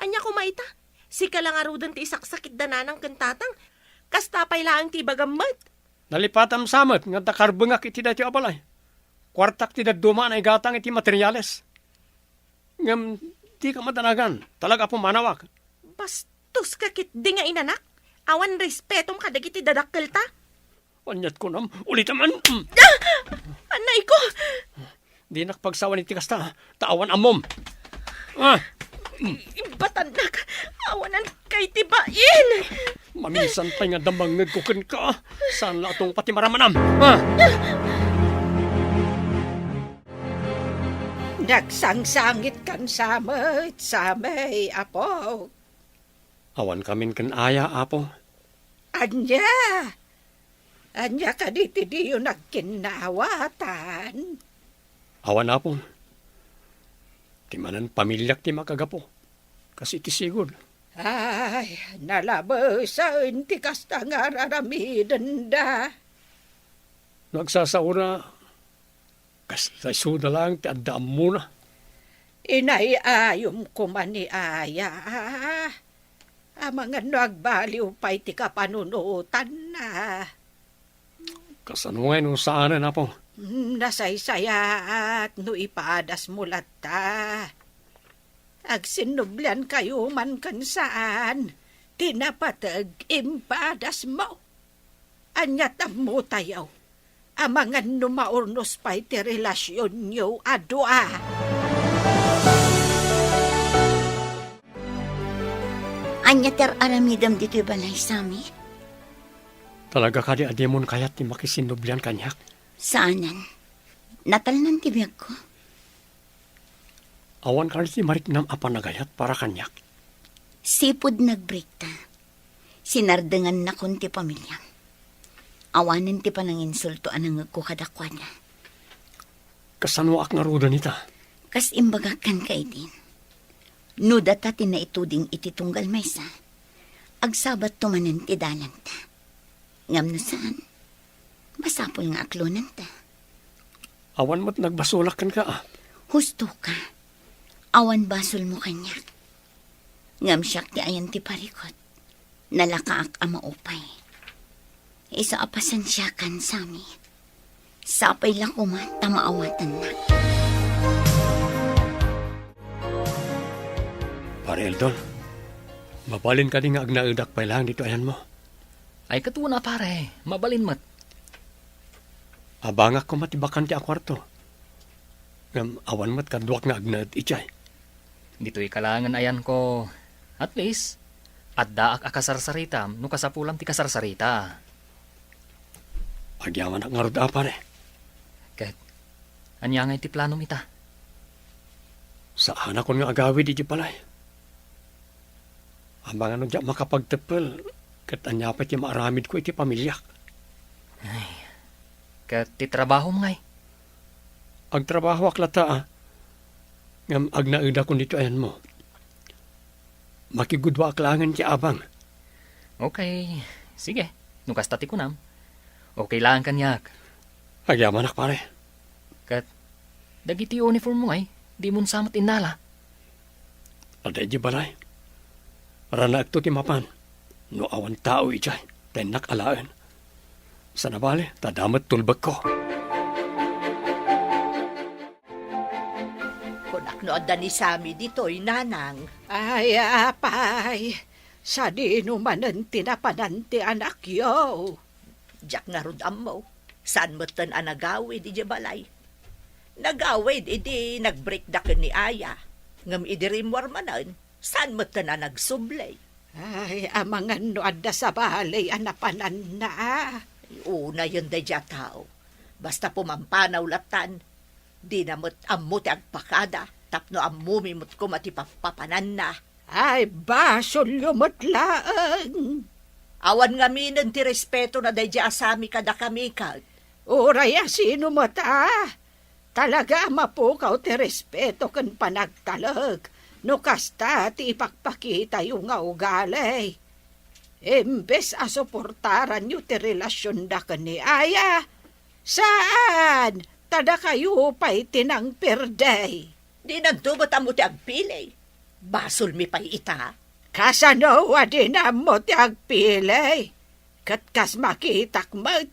Ania koma ita? Sika la ngaruden ti isaksakit da nanang ken tatang. Kasta pay laeng ti ibagam met. Nalipatam sa met nga adda karbengak iti daytoy a balay. Kuartak ti dadduma a naigatang iti materiales. Ngem dika madanagan, talaga a pumanawak. Bastoska ketdi nga inanak. Awan respetom kadagiti dadakkelta. Aniat kunam, ulitam. Ah! Anayko! Dinak pagsawan iti kasta, ta awan ammom. Ah! Ibatannak, awanan kay ti bain! Maminsan pay nga damangngegko kenka, saan la a tungpa ti maramanam. Ah! Nagsangsangit kan sa met, Sammy, apo. Awan kamin ken Aya, Apo. Ania? Ania kadi ti diyo nagkinnawatan? Awan, Apo. Ti manen pamiliak ti makagapu. Kas iti sigud. Ay, nalabesen ti kasta nga ar-aramidenda. No agsasaona, kasta isuda laeng ti adda ammona. Inay-ayom koma ni Aya. Amangan no agbaliw pay ti kapanunotanna. Kasano ngay no saanen, Apo? Mm, nasaysayaat no ipadasmo latta. Agsinnubliankayo man ken saan ti napateg impadasmo. Ania ti ammotayo? Amangan no maurnos pay ti relasionyo a dua. Ania ti ar-aramidem ditoy balay, Sammy? Talaga kadi a dimon kayat ti makisinnublian kaniak? Saanen. Natalnan ti biagko. Awan kadi ti mariknam a panagayat para kaniak? Sipud nagbreakta, sinardengannakon ti pamiliam. Awanen ti pananginsulto a nangngegko kadakuada. Kasanoak ngaruden ita? Kas imbagak kenka idin, no data ti naituding iti tunggal maysa, agsabatto manen ti dalanta. Ngem no saan, masapul nga aklonanta. Awan met nagbasolak kenka, a? Husto ka. Awan basolmo kaniak. Ngem siak ti ayan ti parikut. Nalakaak a maupay. Isu a pasensiakan, Sammy. Sapay la koma ta maawatannak. Pare Eldon, mabalin kadi nga agnaedak pay laeng ditoy ayanmo? Ay, ket wen a, pare, mabalin met. Abangak koma ti bakante a kuarto. Ngem awan met kaduak nga agnaed idiay. Ditoy ka laengen ayanko. At least, addaak a kasarsaritam no kasapulam ti kasarsarita. Agyamanak ngarud a, pare. Ket, ania ngay ti planom ita? Saanakon nga agawid idiay balay. Amangan no diak makapagteppel, ket ania pay ti maaramidko iti pamiliak? Ay, ket ti trabahom ngay? Agtrabahoak latta, a. Ngem agnaedakon ditoy ayanmo. Makigudwaak laengen ti abang. Okay, sige. No kasta ti kunam, okay laeng kaniak. Agyamanak, pare. Ket, dagiti uniform mo ngay, dimon sa met innala? Adda idiay balay. Ranaekto ti mapan. No awan tao idiay, ta innak alaen. Sana bale, ta adda met tulbekko. Kunak no adda ni Sammy ditoy, nanang. Ay, apay, sadino manen ti napanan ti anakyo? Diak ngarud ammo. Saan metten a nagawid idiay balay. Nagawid idi nagbreakda ken ni Aya. Ngem idi rimmuar manen, saan metten a nagsubli. Ay, amangan no adda sabali a napananna. Ay, unayen daydiay a tao. Basta pumampanaw lattan, dina met ammo ti agpakada, tapno ammomi met koma ti pappapananna. Ay, basolyo met laeng. Awan ngaminen ti respetona daydiay a Sammy kadakami ket. Uray a sino met a, talaga a mapukaw ti respeto ken panagtalek no kasta ti ipakpakitayo nga ugali. Imbes a suportaranyo ti relasionda ken ni Aya, saan, ta dakayo pay ti nangperde. Dinanto met ammo ti agpili. Basolmi pay ita. Kasano a dina ammo ti agpili? Ket kas makitak met,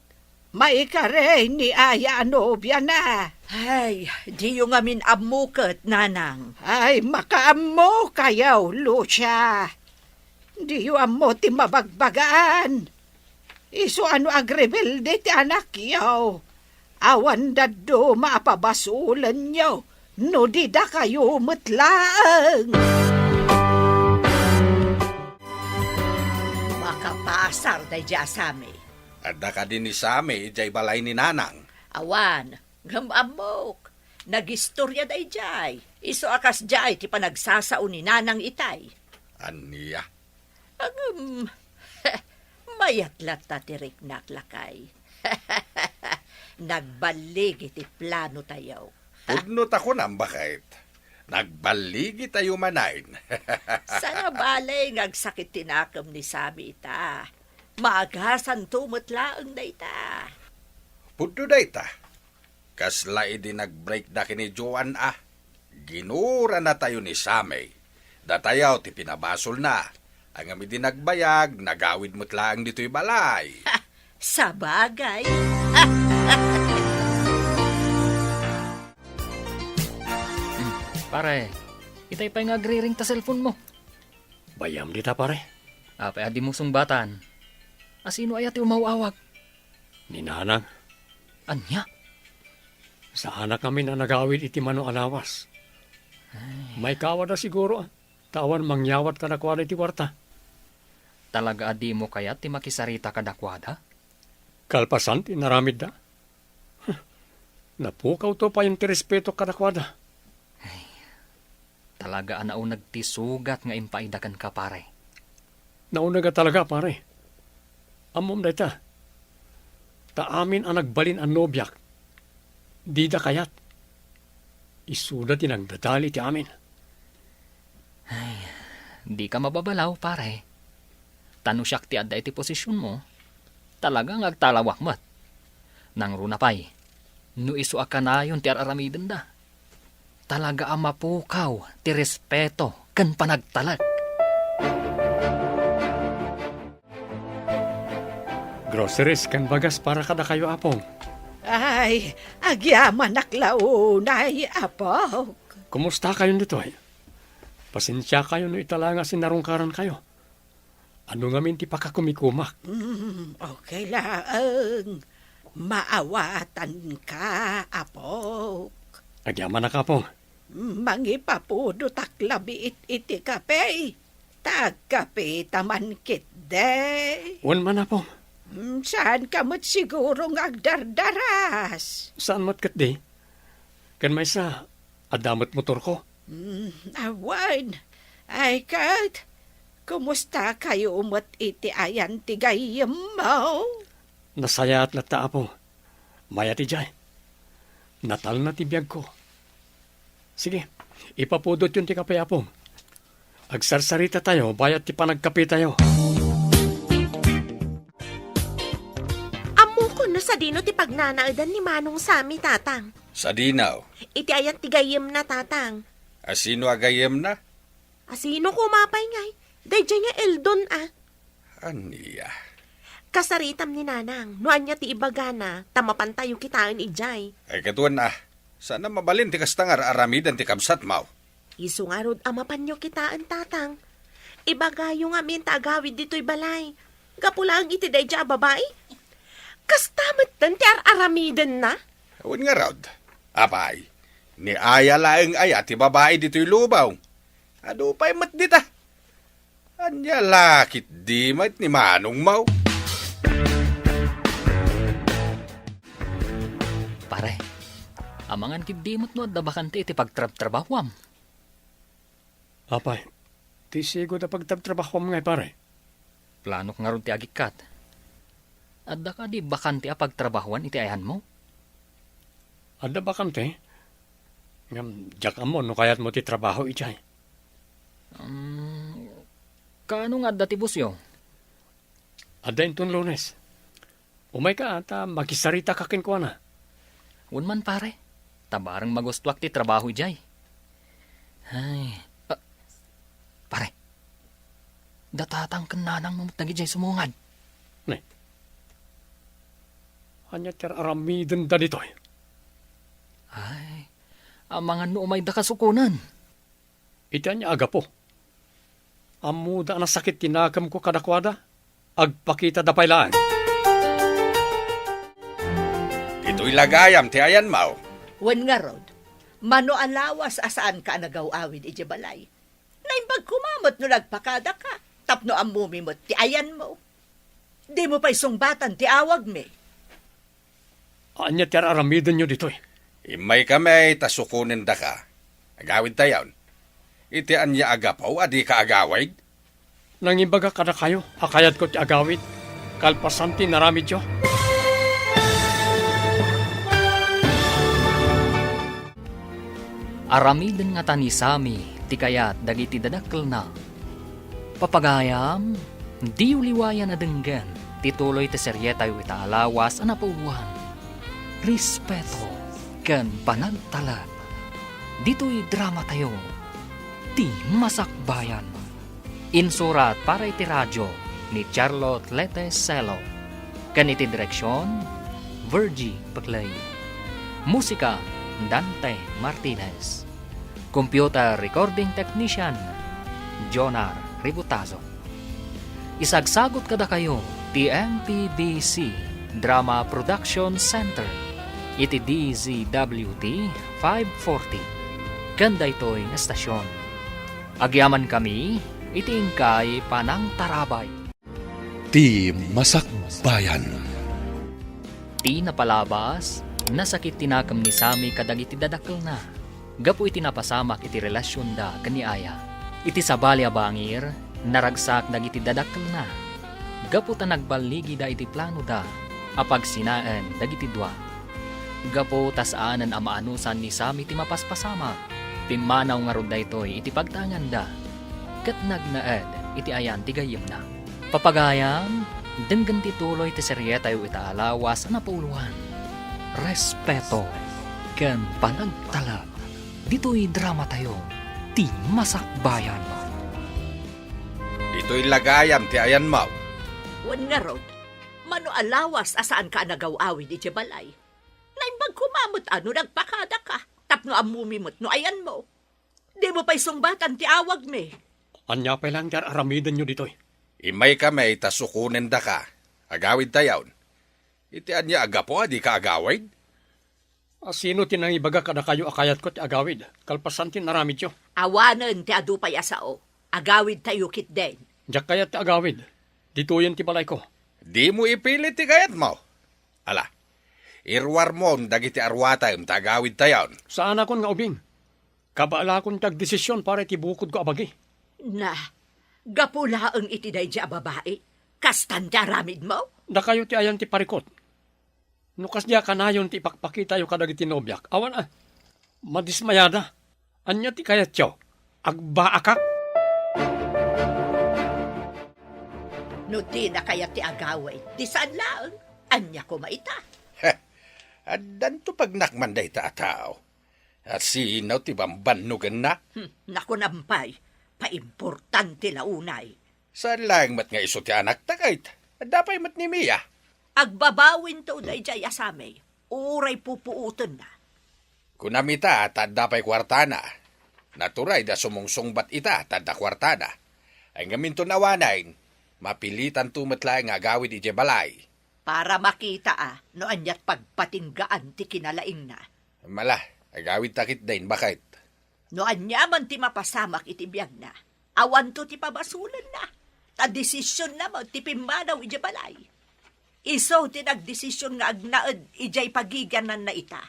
maikari ni Aya a nobiana. Ay, diyo ngamin ammo ket, nanang. Ay, makaammokayo, Lucia. Diyo ammo ti mabagbagaan. Isu a no agrebelde ti anakyo, awan dadduma a pabasolenyo no di dakayo met laeng. Makapasar daydiay a Sammy. Adda kadi ni Sammy idiay balay ni nanang? Awan, ngem ammok. Nagistoria daydiay. Isu a kasdiay ti panagsasao ni nanang itay. Ania? Ngem, mayat latta ti riknak, lakay. Nagballigi ti planotayo. Pudno ta kunam, baket. Nagballigitayo manen. Sana bale nga agsakit ti nakem ni Sammy ita. Maagasanto met laeng dayta. Pudno dayta. Kasla idi nagbreakda ken ni Joan a, ginuranatayo ni Sammy. Datayo ti pinabasolna. Ngem idi nagbayag, nagawid met laeng ditoy balay. Sabagay. Hmm, pare, Itay pay nga agriring ta cellphone mo. Bayam dita, pare. Apay a dimo sungbatan? Asino aya ti umaw-awag? Ni Nanang. Ania? Saanak ngamin a nagawid iti mano a lawas. Ay. Maikawada siguro, ah. Ta awan mangyawat kadakuada iti kuarta. Talaga a dimo kayat ti makisarita kadakuada? Kalpasan ti inaramidda. Huh. Napukawto payen ti respeto kadakuada. Ay, talaga a nauneg ti sugat nga impaayda kenka, pare. Nauneg a talaga, pare. Ammom dayta. Ta amin a nagbalin a nobiak, dida kayat. Isuda ti nagdadali ti amin. Ay, dika mababalaw, pare. Ta no siak ti adda iti posisionmo, talaga nga agtalawak met. Nangruna pay, no isu a kanayon ti ar-aramidenda, talaga a mapukaw ti respeto ken panagtalek. Groceries ken bagas para kadakayo, Apong. Ay, agyamanak la unay, Apok. Kumusta kayon ditoy? Pasensiakayo no ita la nga sinarungkarankayo. Adu ngamin ti pakakumikumak. Mm, okay laeng. Maawatanka, Apok. Agyamanak, Apong. Mangipapudotak labiit iti kape. Ta agkapeta man ketdi. Wen man, Apong. Mm, saanka met siguro nga agdardaras? Saan met ketdi. Ken maysa, adda met motorko. Mm, awan. Ay, ket, kumusta kayo met iti ayan ti gayyemmo? Nasayaat latta, Apo. Mayat idiay. Natalna ti biagko. Sige, ipapudotyon ti kape, Apo. Agsarsarita tayo, bayat ti panagkape tayo. Ammokon no sadino ti pagnanaedan ni Manong Sammy, Tatang. Sadino? Iti ayan ti gayyemna, Tatang. Asino a gayyemna? Asino koma pay ngay? Daydiay nga Eldon a. Ania? Kasaritam ni Nanang, no ania ti ibagana, ta mapantayo kitaen idiay. Ay, ket wen a, saan a mabalin ti kasta nga ar-aramiden ti kabsatmo. Isu ngarud a mapanyo kitaen, Tatang. Ibagayo ngamin ta agawid ditoy balay. Gapu laeng iti daydiay a babai. Kasta metten ti ar-aramidenna. Wen ngarud, apay, ni aya laeng aya ti babai ditoy lubong. Adu pay met dita. Ania la ketdi met ni manongmo? Pare, amangan ketdi met no adda bakante iti pagtrabtrabahuam. Apay, ti sigud a pagtrabtrabahuam ngay, pare? Planok ngarud ti agikkat. Adda kadi bakante a pagtrabahuan iti ayanmo? Adda bakante. Ngem diak ammo no kayatmo ti trabaho idiay. Um, kaano nga adda ti bossyo? Adda inton Lunes. Umayka ta makisarita ka kenkuana. Wen man, pare. Ta bareng magustuak ti trabaho idiay. Ay, ah, pare. Da Tatang ken Nanangmo met dagidiay sumungad. Ne. Ania ti ar-aramidenda ditoy? Ay, amangan no umayda kasukonen. Iti ania a gapu? Ammoda a nasakit ti nakemko kadakuada, agpakitada pay laeng. Ditoy la gayam ti ayanmo. Wen ngarud, mano a lawas a saanka a nagaw-awid idiay balay. Naimbag koma met no nagpakadaka, tapno ammomi met ti ayanmo. Dimo pay sungbatan ti awagmi. Ania ti ar-aramidenyo ditoy? Immaykami ta sukonendaka. Agawidtayon. Iti ania a gapu a dika agawid? Nangimbaga kadakayo a kayatko ti agawid, kalpasan ti inaramidyo. Aramiden ngata ni Sammy ti kayat dagiti dadakkelna. Papagayam, diyo liwayan a denggen ti tuloy ti serietayo ita a lawas a napauluan, respeto, ken panagtalek. Ditoy dramatayo, Ti Masakbayan. Insurat para iti radio ni Charlotte Lete Celo, ken iti direksion, Virgie Peclay. Musika, Dante Martinez. Computer Recording Technician, Jonar Ributazo. Isagsagut kadakayo ti M P B C Drama Production Center iti D Z W T five forty ken daytoy nga estasion. Agyamankami iti inkay panangtarabay. Ti Masakbayan. Ti napalabas, nasakit ti nakem ni Sammy kadagiti dadakkelna gapu iti napasamak iti relasionda ken ni Aya. Iti sabali a bangir, naragsak dagiti dadakkelna gapu ta nagballigida iti planoda a pagsinaen dagiti dua. Gapu ta saanen a maanusan ni Sammy ti mapaspasamak, pimmanaw ngarud daytoy iti pagtaenganda ket nagnaed iti ayan ti gayyemna. Papagayam, denggen ti tuloy ti serietayo ita a lawas a napuloan, respeto ken panagtalek. Ditoy dramatayo, Ti Masakbayan. Ditoy la gayam ti ayanmo. Wen ngarud, mano a lawas a saanka a nagaw-awid idiay balay? Naimbag koma met a no nagpakadaka tapno ammomi met no ayanmo. Dimo pay sungbatan ti awagmi. Ania pay laeng ti ar-aramidenyo ditoy? Immaykami ta sukonendaka. Agawidtayon. Iti ania a gapu a dika agawid? A sino ti nangibaga kadakayo a kayatko ti agawid, kalpasan ti inaramidyo? Awanen ti adu pay a sao. Agawidtayo ketdin. Diak kayat ti agawid. Ditoyen ti balayko. Dimo ipilit ti kayatmo. Ala, iruarmon dagiti aruatem ta agawidtayon. Saanakon nga ubing. Kabaelakon ti agdesision para iti bukodko a bagi. Na, gapu laeng iti daydi a babai, kastan ti aramidmo? Dakayo ti ayan ti parikut. No kasdi a kanayon ti ipakpakitayo kadagiti nobiak, awan a, madismayada. Ania ti kayatyo? Agbaakak? No dina kayat ti agawid, di saan laeng. Ania koma ita? Heh, addanto pagnakman dayta a tao. A sino ti bambannogenna? Hmm, nakunam pay, paimportante la unay. Saan laeng met nga isu ti anakta ket adda pay met ni Mia. Agbabawinto daydiay a Sammy, uray pupuotenna. Kunam ita ta adda pay kuartana. Naturay a sumungsungbat ita ta adda kuartana. Ay ngamin ton awanen, mapilitanto met laeng nga agawid idiay balay. Para makita a no aniat pagpatinggaan ti kinalaingna. Mala, agawidta ketdin, baket. No aniaman ti mapasamak iti biagna, awanto ti pabasolenna. Ta desisionna met ti pimmanaw idiay balay. Isu ti nagdesisyon nga agnaed idiay pagigiannanna ita.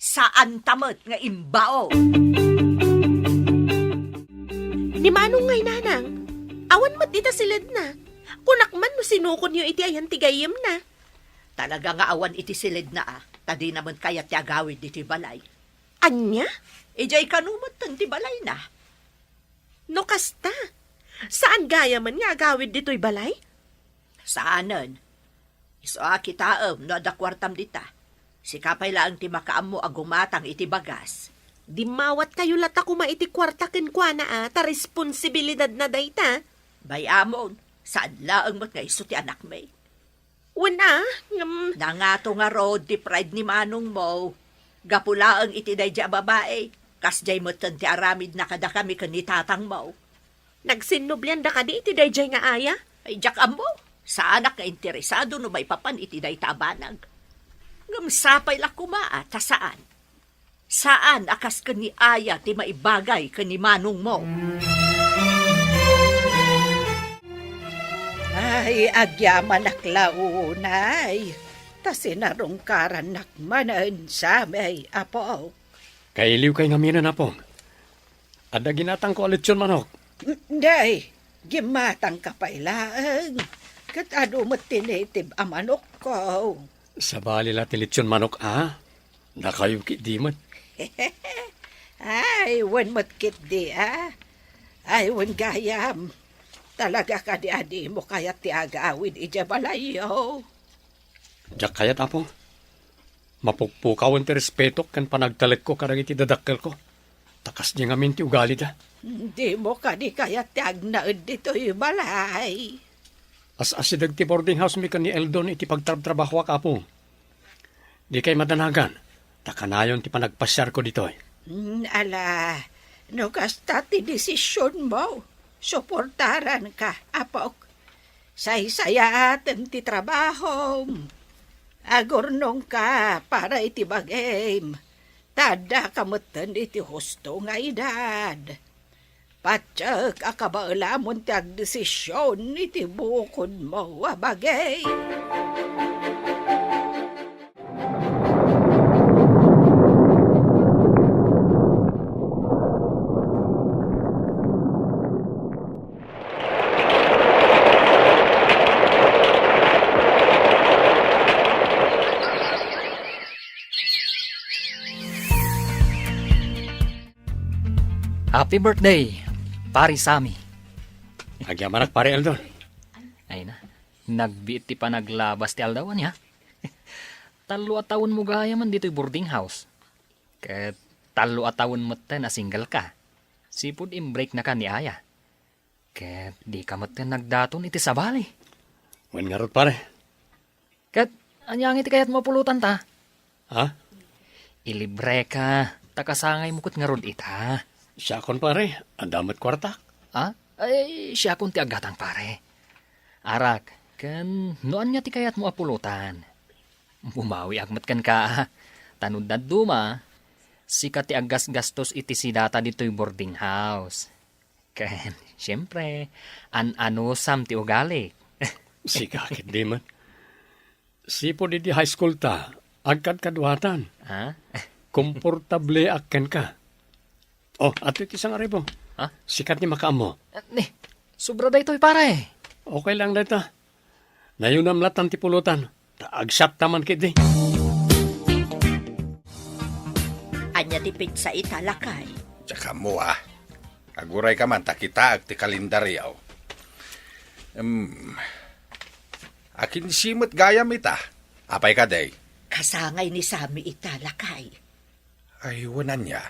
Saanta met nga imbao. Ni Manong ngay, Nanang, awan met ita siledna. Kunak man no sinukonyo iti ayan ti gayyemna. Talaga nga awan iti siledna a, ta dina met kayat ti agawid ditoy balay. Ania? Idiay kano metten ti balayna. No kasta, saan gayamen nga agawid ditoy balay? Saanen. Isu a kitaem no adda kuartam dita. Sika pay laeng ti makaammo a gumatang iti bagas. Dimmawatkayo latta koma iti kuarta kenkuana a, ta responsibilidadna dayta. Bay-amon, saan laeng met nga isu ti anakmi. Wen a, ngem nangato ngarud ti pride ni manongmo. Gapu laeng iti daydiay a babai, kasdiay metten ti aramidna kadakami ken ni tatangmo. Nagsinnublianda kadi iti daydiay nga aya? Ay, diak ammo. Saanak nga interesado no maipapan iti dayta a banag. Ngem sapay la koma a ta saan. Saan a kas ken ni Aya ti maibagay ken ni manongmo. Ay, agyamanak la unay, ta sinarungkarannak manen samay, Apo. Kailiwkay ngaminen, Apong. Adda ginatangko a litson manok. Day, gimmatangka pay laeng. Ket adu met ti native a manokko. Sabali la ti litson manok, a? Dakayo ketdi met. Ay, wen met ketdi, a? Ay, wen gayam. Talaga kadi a dimo kayat ti agawid idiay balayyo? Diak kayat, Apo. Mapukpukawen ti respetok ken panagtalekko kadagiti dadakkelko. Ta kasdi ngamin ti ugalida. Dimo kadi kayat ti agnaed ditoy balay? As-asideg ti boarding house mi ken ni Eldon iti pagtrabtrabahoak, Apo. Dikay madanagan, ta kanayon ti panagpasiarko ditoy. Mm, ala, No kasta ti desisionmo, suportaranka, apok. Saysayaatem ti trabahom. Agurnongka para iti bagim. Ta addaka metten iti husto nga edad. Patiek a kabaelamon ti agdesision iti bukodmo a bagi. Happy birthday, Pare Sammy. Agyamanak, Pare Eldon. Ay na, nagbiit ti panaglabas ti aldaw, ania? Tallo a tawenmo gayamen ditoy boarding house. Ket tallo a tawen metten a single ka. Sipud imbreaknaka ni Aya. Ket dika metten nagdaton iti sabali. Wen ngarud, pare. Ket ania ngay ti kayatmo a pulotanta? Ha? Ilibreka, ta kasangaymo ket ngarud ita. Siakon, pare, adda met kuartak. Ha? Ay, siakon ti aggatang, pare. Arak, ken no ania ti kayatmo a pulotan? Bumawiak met kenka, a. Ta no dadduma, sika ti aggasgastos iti sidata ditoy boarding house. Ken, siempre, an-anusam ti ugalik. Sika ket di met. Sipud idi high school ta, agkadkaduatan. Ha? Komportableak kenka. Oh, adtoy ti sangaribo. Ha? Sika ti makaammo. Ah, ni, sobra daytoy, pare. Okay lang dayta. Nayunam latan ti pulotan. Ta agsapta man ketdi. Ania ti petsa ita, lakay? Diak ammo, a. Agurayka man ta kitaek ti kalendario. Em, akinse met gayam ita. Apay kadi? Kasangay ni Sammy ita, lakay. Ay, wen ania?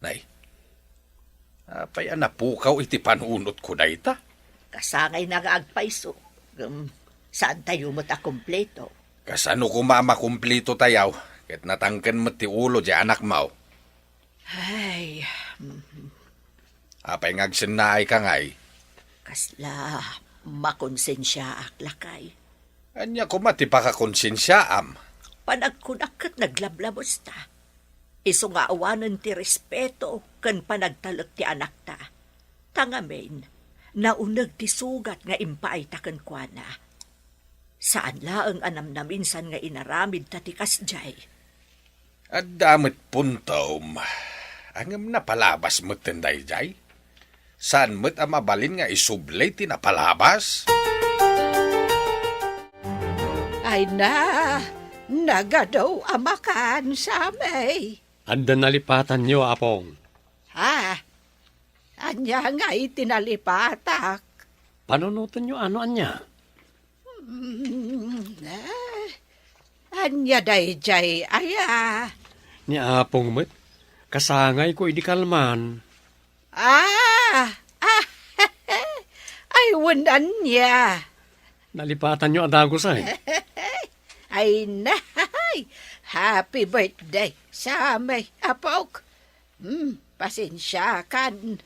Nay, apay a napukaw iti panunotko dayta? Kasangayna nga agpayso. Ngem, saantayo met a kumpleto. Kasano koma a makumpletotayo, ket natangken met ti ulo diay anakmo? Ay, mm. Apay nga agsennaayka ngay? Kasla makonsensiaak, lakay. Ania koma ti pakakonsensiaam? Panagkunak ket naglablabesta. Isu nga awanen ti respeto ken panagtalek ti anakta. Ta ngamin, nauneg ti sugat nga impaayta kenkuana. Saan laeng a namnaminsan nga inaramidta ti kasdiay. Adda met puntom, ngem napalabas metten daydiay. Saan met a mabalin nga isubli ti napalabas? Ay na, nagadu a makan, Sammy. Adda nalipatanyo, Apong. Ha? Ania ngay ti nalipatak? Panunotenyo a no ania? Hmm, eh, ania daydiay aya? Ni Apong met, kasangayko idi kalman. Ah! Ah! Ay, wen ania? Nalipatanyo a dagus, ay. Ay, nay! Happy birthday, Sammy, apok. Hmm, pasensiakan.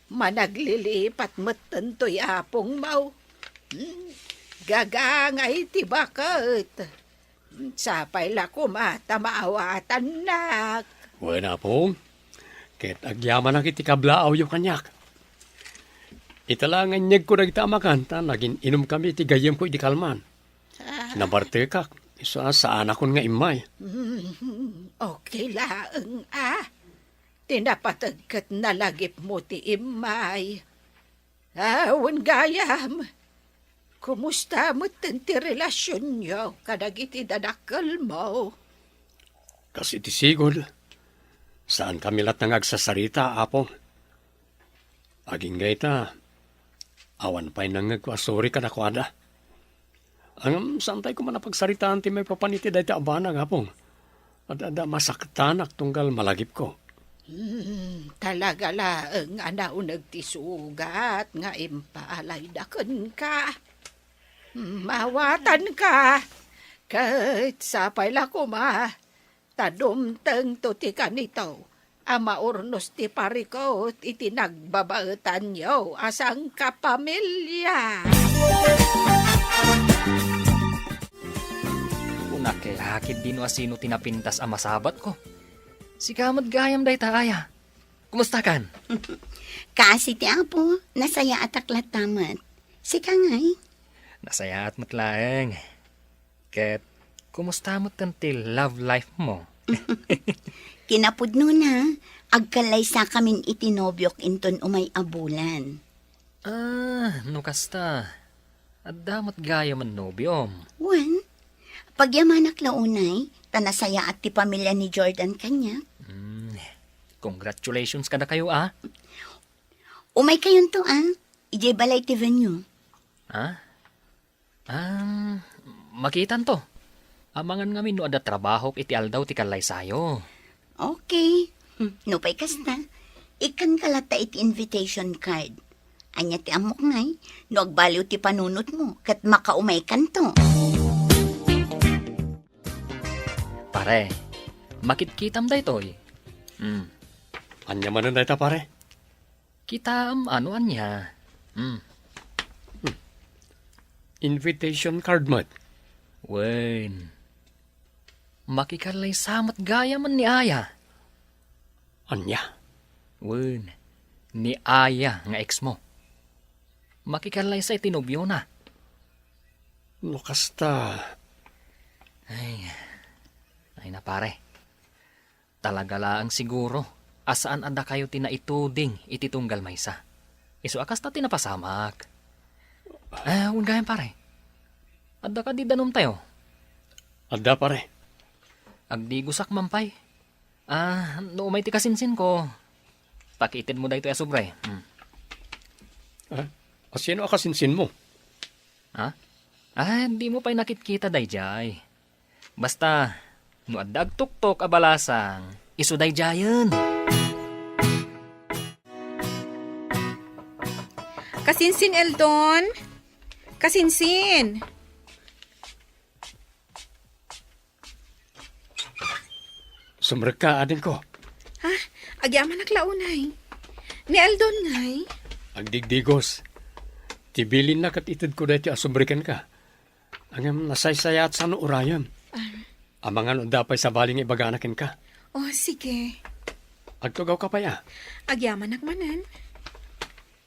Managlilipat metten toy apongmo. Hmm, gagangay ti baket. Hmm, sapay la koma ta maawatannak. Wen, Apong. Ket agyamanak iti kablaawyo kaniak. Ita la nga inyegko dagita a makan, ta nagin-inomkami iti gayyemko idi kalman. Ah. Nabartekak, isu a saanakon nga immay. Hmm, okay laeng, a. Ti napateg ket nalagipmo ti immay. Ah, wen gayam, kumusta metten ti relasionyo kadagiti dadakkelmo? Kas iti sigud, saankami latta nga agsasarita, Apo. Agingga ita, awan pay nangngegko a suri kadakuada. Ngem saantay koma a pagsaritaan ti maipapan iti dayta a banag, Apong. Ad-, adda masaktanak tunggal malagipko. Hmm, talaga laeng a nauneg ti sugat nga impaalayda kenka. Hmm, maawatanka. Ket sapay la koma, ta dumtengto ti kanito a maurnos ti parikut iti nagbabaetanyo a sangkapamilya. Kunak la ketdi no asino ti napintas a masabatko. Sika met gayam dayta, Aya. Kumustakan? Kaasi ti Apo, nasayaatak latta met. Sika ngay? Nasayaat met laeng. Ket, kumusta met ti love life mo? Kinapudnona, agkallaysakamin iti nobiok inton umay a bulan. Ah, no kasta, adda met gayam a nobiom. Wen, pagyamanak la unay, ta nasayaat ti pamilya ni Jordan kaniak. Mm, congratulations kadakayo, ah. Umaykayonto, ah. Idiay balay ti venue. Ah? Ah, makitanto. Amangan ngamin no adda trabahok iti aldaw ti kallaysayo. Okay. Hmm, nupay kasta, ikkanka latta iti invitation card. Ania ti ammok ngay, no agbaliw ti panunotmo, ket makaumaykanto. Pare, makitkitam daytoy. Hmm. Ania manen dayta, pare? Kitaem a no ania. Hmm. Hmm. Invitation card met. Wen. Makikallaysa met gayam ni Aya. Ania? Wen, ni Aya nga ex mo. Makikallaysa iti nobiona. No kasta. Ay, ay na pare. Talaga laeng siguro a saan a dakayo ti naituding iti tunggal maysa. Isu a kasta ti napasamak. Ah, wen gayam, pare. Adda kadi danumtayo? Adda, pare. Agdigosak man pay. Ah, no umay ti kasinsinko, pakiitedmo daytoy a sobre. Hmm. Ah, asino a kasinsinmo? Ha? Ah, dimo pay nakitkita daydiay. Basta, no adda agtuktok a balasang, isu daydiayen. Kasinsin, Eldon? Kasinsin! Sumrekka, adingko. Ha? Agyamanak la unay. Ni Eldon ngay? Agdigdigos. Ti bilinna ket itedko daytoy a sobre kenka. Ngem nasaysayaat sano urayem. Ah. Amangan no adda pay sabali nga ibagana kenka. Oh, sige. Agtugawka pay, a? Agyamanak manen.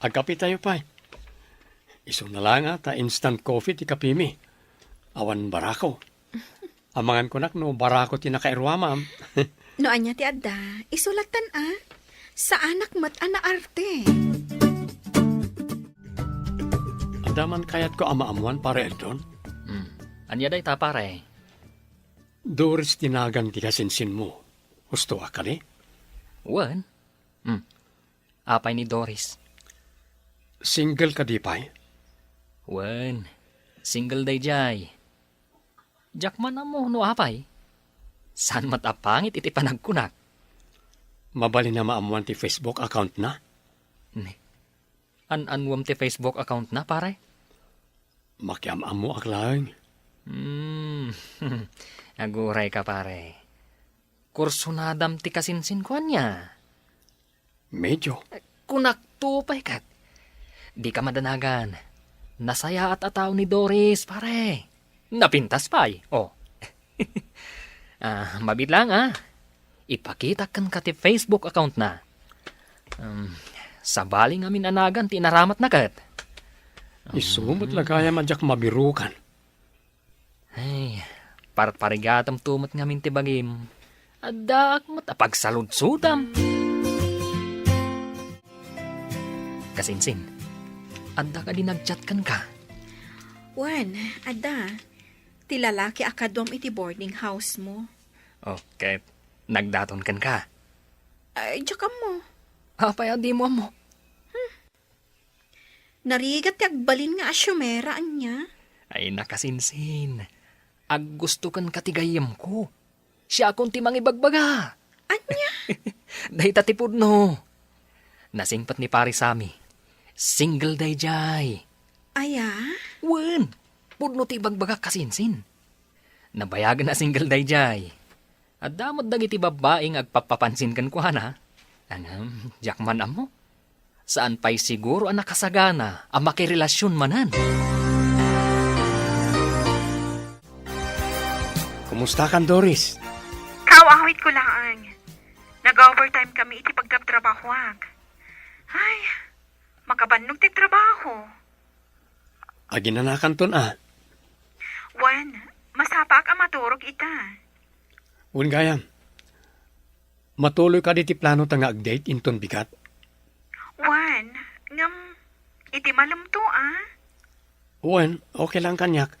Agkapitayo pay. Isuna la nga ta instant coffee ti kapimi. Awan barako. Amangan kunak no barako ti nakairuamam. No ania ti adda, isu lattan a. Saanak met a naarte. Adda man kayatko a maammuan, Pare Eldon? Hmm. Ania dayta, pare? Doris ti nagan ti kasinsinmo. Husto a kadi? Wen. Hmm. Apay ni Doris? Single kadi pay? Wen. Single daydiay. Diak man ammo no apay. Saan met a pangit iti panagkunak. Mabalin a maammuan ti Facebook account na? Ne. An-annuem ti Facebook account na, pare? Makiam-ammoak laeng. Hmm. Aguray ka, pare. Kursunadam ti kasinsinko ania? Medyo. Kunak to pay ket. Dika madanagan. Nasayaat a tao ni Doris, pare. Napintas pay. Oh. Ah, mabiit lang, ah. Ipakitak kenka ti Facebook account na. Um, sabali ngamin a nagan ti inaramatna ket. Isu met la gayam a diak mabirukan. Ay, parparigatam to met ngamin ti bagim. Addaak met a pagsaludsodam. Kasinsin, adda kadi nag-chat kenka? Wen, adda. Ti lalaki a kaduam iti boarding house mo. Oh, ket nagdaton kenka? Ay, diak ammo. Apay a dimo ammo? Narigat ti agbalin nga asiomera, ania? Ay, nakasinsin. Aggusto kenka ti gayyemko. Siakon ti mangibagbaga. Ania? Dayta ti pudno. Nasingpet ni Pare Sammy. Single daydiay. Aya? Wen, pudno ti ibagbagak, kasinsin. Nabayagen a single daydiay. Adda met dagiti babbai nga agpappapansin kenkuana. Ngem, diak man ammo. Saan pay siguro a nakasagana a makirelasion manen. Kumustakan, Doris? Kaawawitko laeng. Nag-overtime kami iti pagtrabtrabahoak. Ay, makabannog ti trabaho. Aginanakanton a. Wen, masapaak a maturog ita. Wen gayam. Matuloy kadi ti planota nga ag-date inton bigat? Wen, ngem iti malemto a? Wen, okay lang kaniak.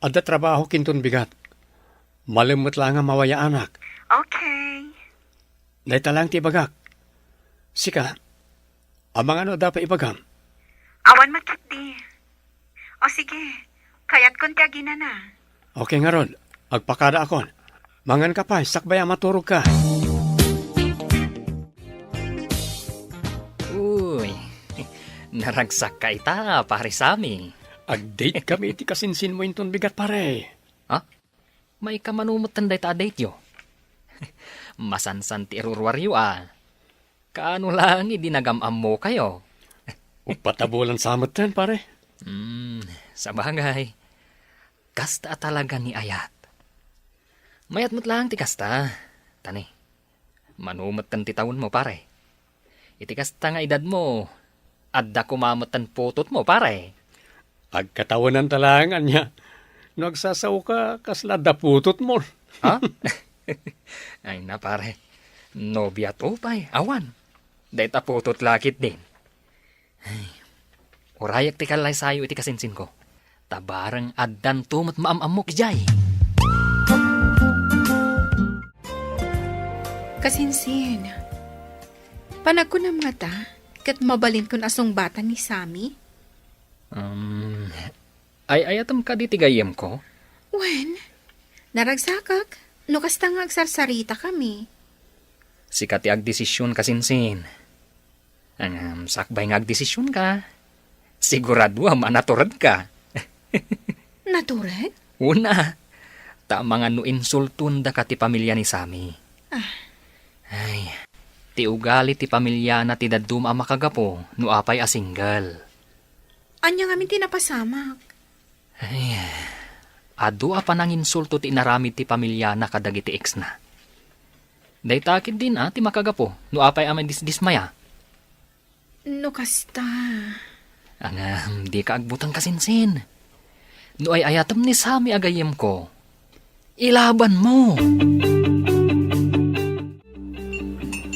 Adda trabahok inton bigat. Malem met laeng a mawayaanak. Okay. Dayta laeng ti ibagak. Sika, amangan no adda pay ibagam? Awan met ketdi. O sige, kayatkon ti aginana. Okay ngarud, agpakadaakon. Manganka pay, sakbay a maturogka. Uy, naragsakka ita, Pare Sammy. Ag-date kami iti kasinsinmo inton bigat, pare. Ha? Maikkamano metten dayta a date-yo? Masansan ti iruruaryo a. Kaano laeng idi nagam-ammokayo? Uppat a bulan sa metten, pare. Hmm, sabagay. Kasta a talaga ni Ayat. Mayat met laeng ti kasta. Tani, mano metten ti tawenmo, pare? Iti kasta nga edadmo, adda koma metten putotmo, pare. Agkatawenanta laeng ania. No agsasaoka, kasla adda putotmo. Ha? Ay na, pare. Nobiato pay, awan. Dayta putot la ketdin. Ay, urayak ti kallaysayo iti kasinsinko. Ta bareng addanto met maam-ammok idiay. Kasinsin, panagkunam ngata, ket mabalinkon a sungbatan ni Sammy? Um, ay-ayatem kadi ti gayyemko? Wen, naragsakak, no kasta nga agsarsaritakami. Sika ti agdesision, kasinsin. Ngem sakbay nga agdesisionka, siguraduam a naturedka. Natured? Una, ta amangan no insultondaka ti pamilya ni Sammy. Ah. Ay, ti ugali ti pamilyana ti dadduma a makagapu no apay a single. Ania ngamin ti napasamak? Ay, adu a pananginsulto ti inaramid ti pamilyana kadagiti exna. Dayta ketdin a ti makagapu no apay a madisdismaya. No kasta. Ngem, dika agbuteng, kasinsin. No ay-ayatem ni Sammy a gayyemko, ilabanmo.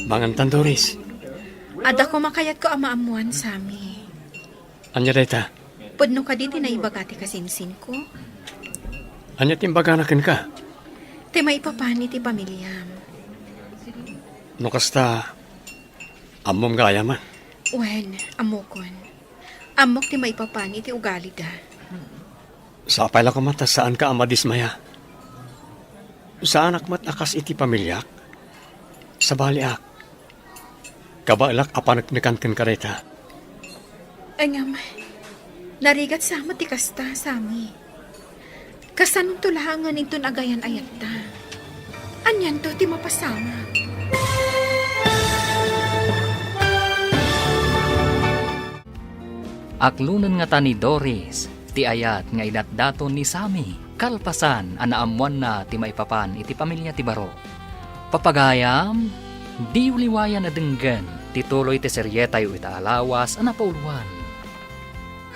Mangantan, Doris. Adda koma kayatko a maammoan, Sammy. Ania dayta? Pudno kadi ti naibaga ti kasinsinko? Ania ti imbagana kenka? Ti maipapan iti pamiliam. No kasta, ammom gayamen? Wen, ammokon. Ammok ti maipapan iti ugalida. Sapay la koma ta saanka a madismaya. Saanak met a kas iti pamiliak. Sabaliak. Kabaelak a paneknekan kenka dayta. Ngem, narigat sa met ti kasta, Sammy. Kasanonto laengen inton agayan-ayatta? Anianto ti mapasamak? Aklonen ngata ni Doris ti ayat nga idatdaton ni Sammy kalpasan a naammoanna ti maipapan iti pamilya ti baro. Papagayam, diyo liwayan a denggen ti tuloy ti serietayo ita a lawas a napauluan,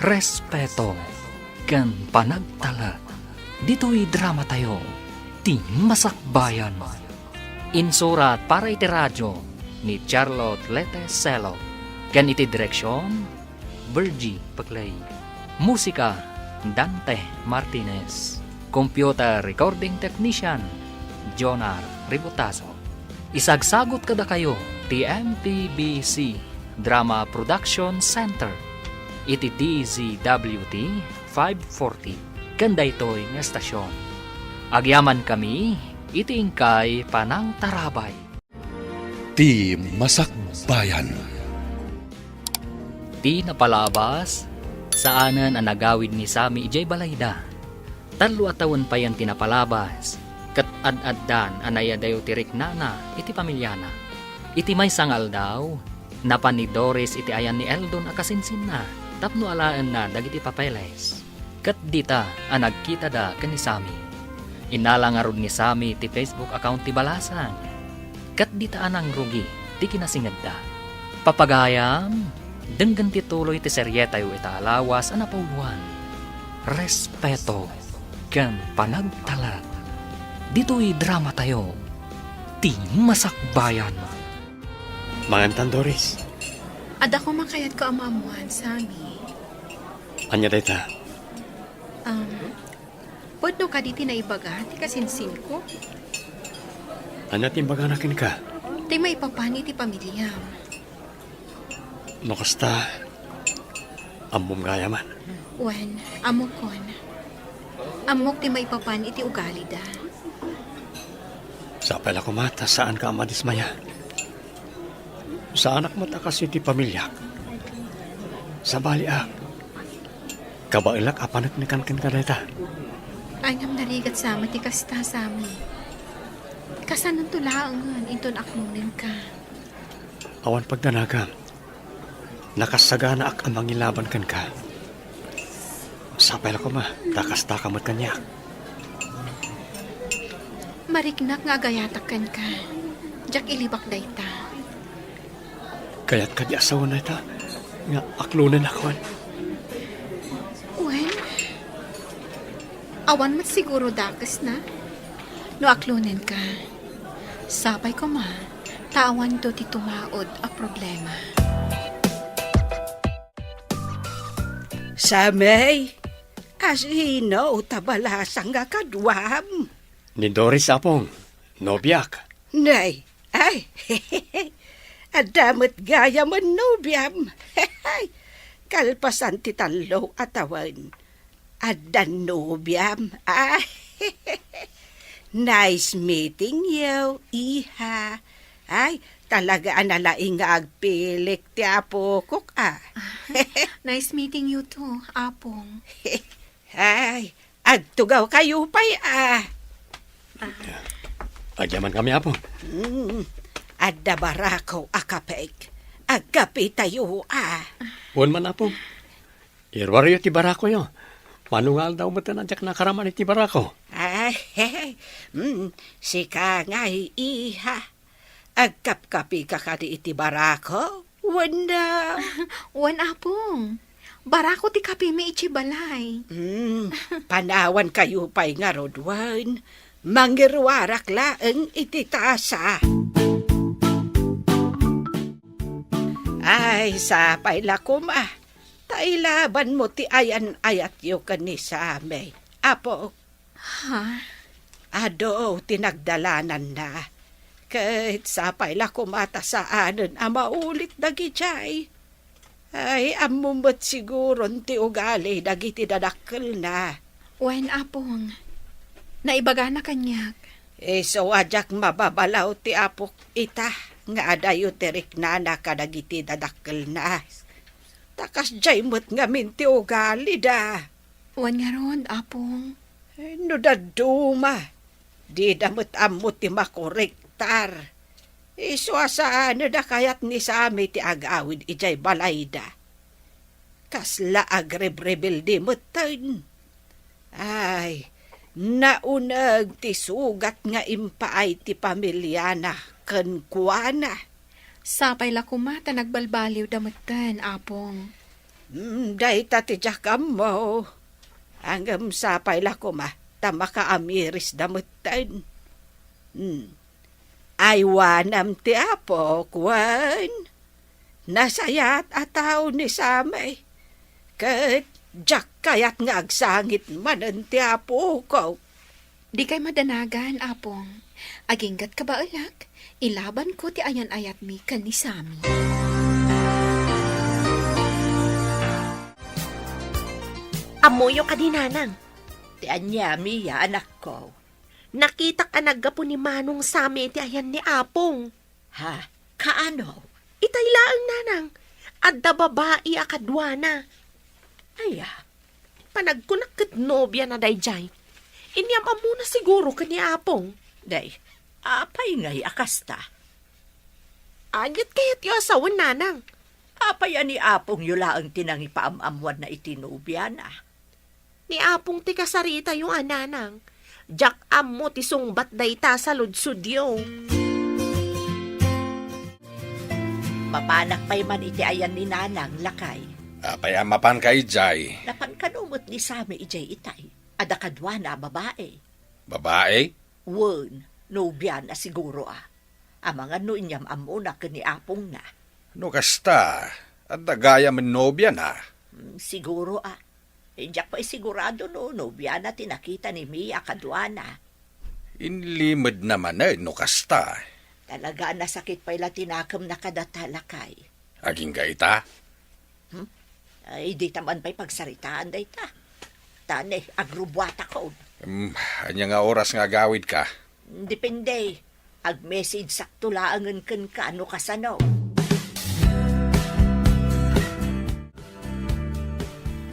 Respeto ken Panagtalek. Ditoy dramatayo, Ti Masakbayan. Insurat para iti radio ni Charlotte Lete Selo, ken iti direksion, Virgie Peclay. Musika, Dante Martinez. Computer recording technician, Jonar Ributazo. Isagsagut kadakayo ti M P B C Drama Production Center iti D Z W T five forty ken daytoy nga estasion. Agyamankami iti inkay panangtarabay. Ti Masakbayan. Ti napalabas, saanen a nagawid ni Sami idiay balayda. Tallo a tawen payen ti napalabas, ket ad-addan a naiyadayo ti riknana iti pamiliana. Iti maysa nga aldaw, napan ni Doris iti ayan ni Eldon a kasinsinna tapno alaenna dagiti papeles. Ket dita a nagkitada ken ni Sammy, innala ngarud ni Sammy ti Facebook account ti balasang. Ket dita a nangrugi ti kinasingedda. Papagayam, denggen ti tuloy ti serietayo ita a lawas a napauluan, Respeto ken Panagtalek. Ditoy dramatayo, ti masakbayan. Mangantan, Doris. Adda koma kayatko a maammuan, Sammy. Ania dayta? Um, pudno kadi ti naibaga ti kasinsinko? Ania ti imbagana kenka? Ti maipapan iti pamiliam. No kasta, ammom gayamen. Wen, ammokon. Ammok ti maipapan iti ugalida. Sapay la koma ta saanka a madismaya. Saanak met a kas iti pamiliak. Sabaliak. Kabaelak a paneknekan kenka dayta. Ay, ngem narigat sa met ti kasta, Sammy. Kasanonto laengen inton aklonenka. Awan pagdanagam. Nakassaganaak a mangilaban kenka. Sapay la koma, ta kastaka met kaniak. Mariknak nga agayatak kenka. Diak ilibak dayta. Kayat kadi a sawen dayta nga aklonennakon? Wen, awan met siguro dakesna no aklonenka. Sapay koma, ta awanto ti tumaud a problema. Sammy, asino ta balasang nga kaduam? Ni Doris, Apong. Nobiak. Nay, ay, adda met gayamen nobiam. Kalpasan ti tallo a tawen, adda nobiam. Ay, nice meeting you, iha. Ay, talaga a nalaing nga agpilik ti apokok, a. Nice meeting you too, Apong. Ay, agtugawkayo pay, a. Agyamankami, Apo. Mm, adda barako a kapek. Agkapetayo, a. Wen man, Apo. Iruaryo ti barakoyo. Mano nga aldaw met a diak nakaraman iti barako? Ay, mm, sika ngay, iha. Agkapkapika kadi iti barako? Wenno? Wen, Apong. Barako ti kapimi idiay balay. Hmm, panawankayo pay ngarud wen. Mangiruarak laeng iti tasa. Ay, sapay la koma. Ta ilabanmo ti ayan-ayatyo ken ni Sammy, Apo. Ha? Adu ti nagdalananna. Ket sapay la koma ta saanen a maulit dagidiay. Ay, ammom met siguron ti ugali dagiti dadakkelna. Wen, Apong. Naibagana kaniak. Isu a diak mababalaw ti apok ita nga adayo ti riknana kadagiti dadakkelna. Ta kasdiay met ngamin ti ugalida. Wen ngarud, Apong. Eh, no dadduma, dida met ammo ti makorektar. Isu a saan a kayat ni Sammy ti agawid idiay balayda. Kasla agrebrebelde metten. Ay, nauneg ti sugat nga impaay ti pamiliana kenkuana. Sapay la koma ta nagbalbaliwda metten, Apong. Mm, dayta ti diak ammo. Ngem sapay la koma ta makaamirisda metten. Mm. Aywanam ti Apo, wen? Nasayaat a tao ni Sammy. Ket diak kayat nga agsangit manen ti apokok. Dikay madanagan, Apong. Aginggat kabaelak, ilabanko ti ayan-ayatmi ken ni Sammy. Ammoyo kadi, Nanang? Ti aniami, ya, anakko. Nakitak a naggapu ni Manong Sammy ti ayan ni Apong. Ha? Kaano? Itay laeng, Nanang. Adda babai a kaduana. Aya, panagkunak ket nobiana daydiay. Inyam-ammona siguro ken ni Apong. Day, apay ngay a kasta? Agit kayatyo a sawen, nanang. Apay a ni apongyo laeng ti nangipaam-ammuanna iti nobiana? Ni apong ti kasaritayo a, nanang. Diak ammo ti sungbat dayta saludsodyo. Mapanak pay man iti ayan ni nanang, lakay. Apay a mapanka idiay? Napan kano met ni Sammy idiay itay? Adda kaduana a babae. Babae? Wen, nobiana siguro a. Amangan no inyam-ammona ken ni apongna. No kasta, adda gayam nobiana? Hmm, siguro a. Diak pay sigurado no nobiana ti nakita ni Mia kaduana. Inlimedna manen no kasta. Talaga a nasakit pay la ti nakemna kadata, lakay. Agingga ita? Hmm? Ay, dita man pay pagsaritaan dayta. Ta ne, agrubuatakon. Hmm, ania nga oras nga agawidka? Depende. Ag-message sakto laengen kenka no kasano.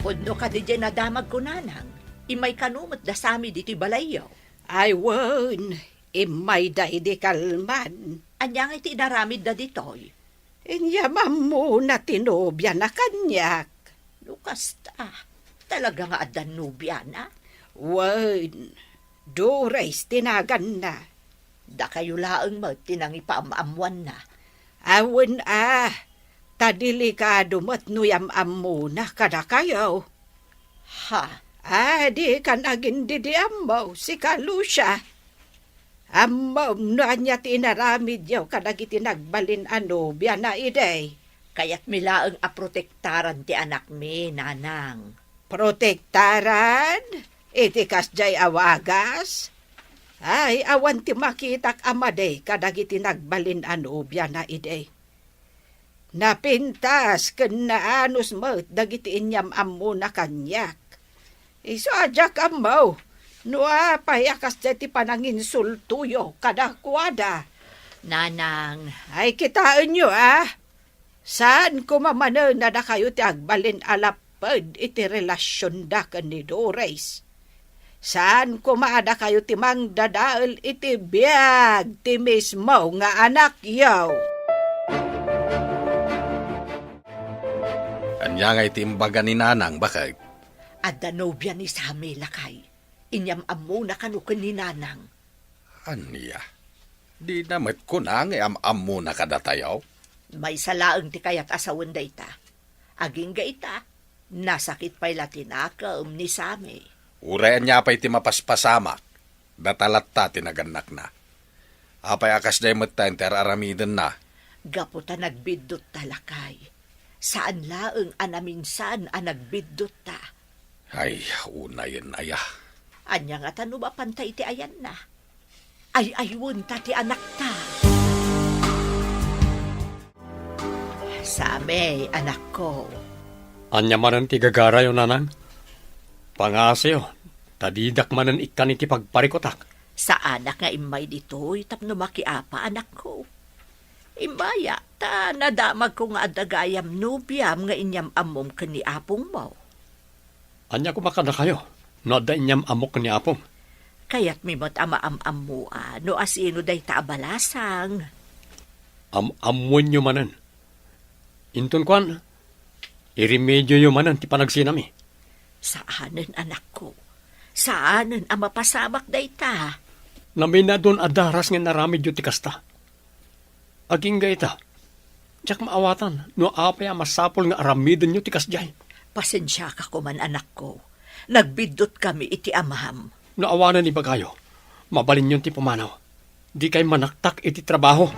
Pudno kadi diay nadamagko, nanang. Immay kano met da Sammy ditoy balayyo? Ay wen, immayda idi kalman. Ania nga iti inaramidda ditoy? Inyam-ammona ti nobiana kaniak. No kasta, talaga nga addan nobiana? Wen, Dores ti naganna. Dakayo laeng met ti nangipaam-ammuanna. Awen a, ta delikado met no yam-ammona kadakayo. Ha? A, dikan agin-idi ammo, sika, Lucia. Ammom no ania ti inaramidyo kadagiti nagbalin a nobiana idi. Kayatmi laeng a protektaran ti anakmi, nanang. Protektaran? Iti kasdiay a wagas? Ay, awan ti makitak a madi kadagiti nagbalin a nobiana idi. Napintas ken naanus met dagiti inyam-ammona kaniak. Isu a diak ammo no apay a kasdiay ti pananginsultoyo kadakuada. Nanang. Ay, kitaenyo a, saan koma manen a dakayo ti agbalin a lapped iti relasionda ken ni Dores. Saan koma a dakayo ti mangdadael iti biag ti mismo nga anakyo. Ania ngay ti imbaga ni Nanang, baket? Adda nobia ni Sammy, lakay. Inyam-ammona kano ken ni Nanang. Ania? Dina met kuna nga am-ammona kadatayo? Maysa laeng ti kayat a sawen dayta. Agingga ita, nasakit pay la ti nakem ni Sammy. Uray ania pay ti mapaspasamak, data latta ti nagannakna. Apay a kasdiay metten ti ar-aramidenna? Gapu ta nagbiddotta, lakay. Saan laeng a naminsan a nagbiddotta. Ay, unayen aya. Ania ngata no mapanta iti ayanna? Ay-aywenta ti anakta. Sammy, anakko. Ania manen ti gagarayo, Nanang? Pangaasayo, ta didak manen ikkan iti pagparikutak. Saanak nga immay ditoy tapno makiapa, anakko. Immaya, ta nadamagko nga adda gayam nobiam nga inyam-ammom ken ni apongmo. Ania koma kadakayo no adda inyam-ammok ken ni apong? Kayatmi met a maam-ammoa no asino dayta a balasang. Am-ammoenyo manen. Inton kuan, iremedioyo manen ti panagsinami. Saanen, anakko. Saanen a mapasamak dayta. Naminadon a daras nga inaramidyo ti kasta. Agingga ita, diak maawatan no apay a masapul nga aramidenyo ti kasdiay. Pasensiaka koman, anakko. Nagbiddotkami iti amam. No awanen ibagayo, mabalinyon ti pumanaw. Dikay manaktak iti trabaho.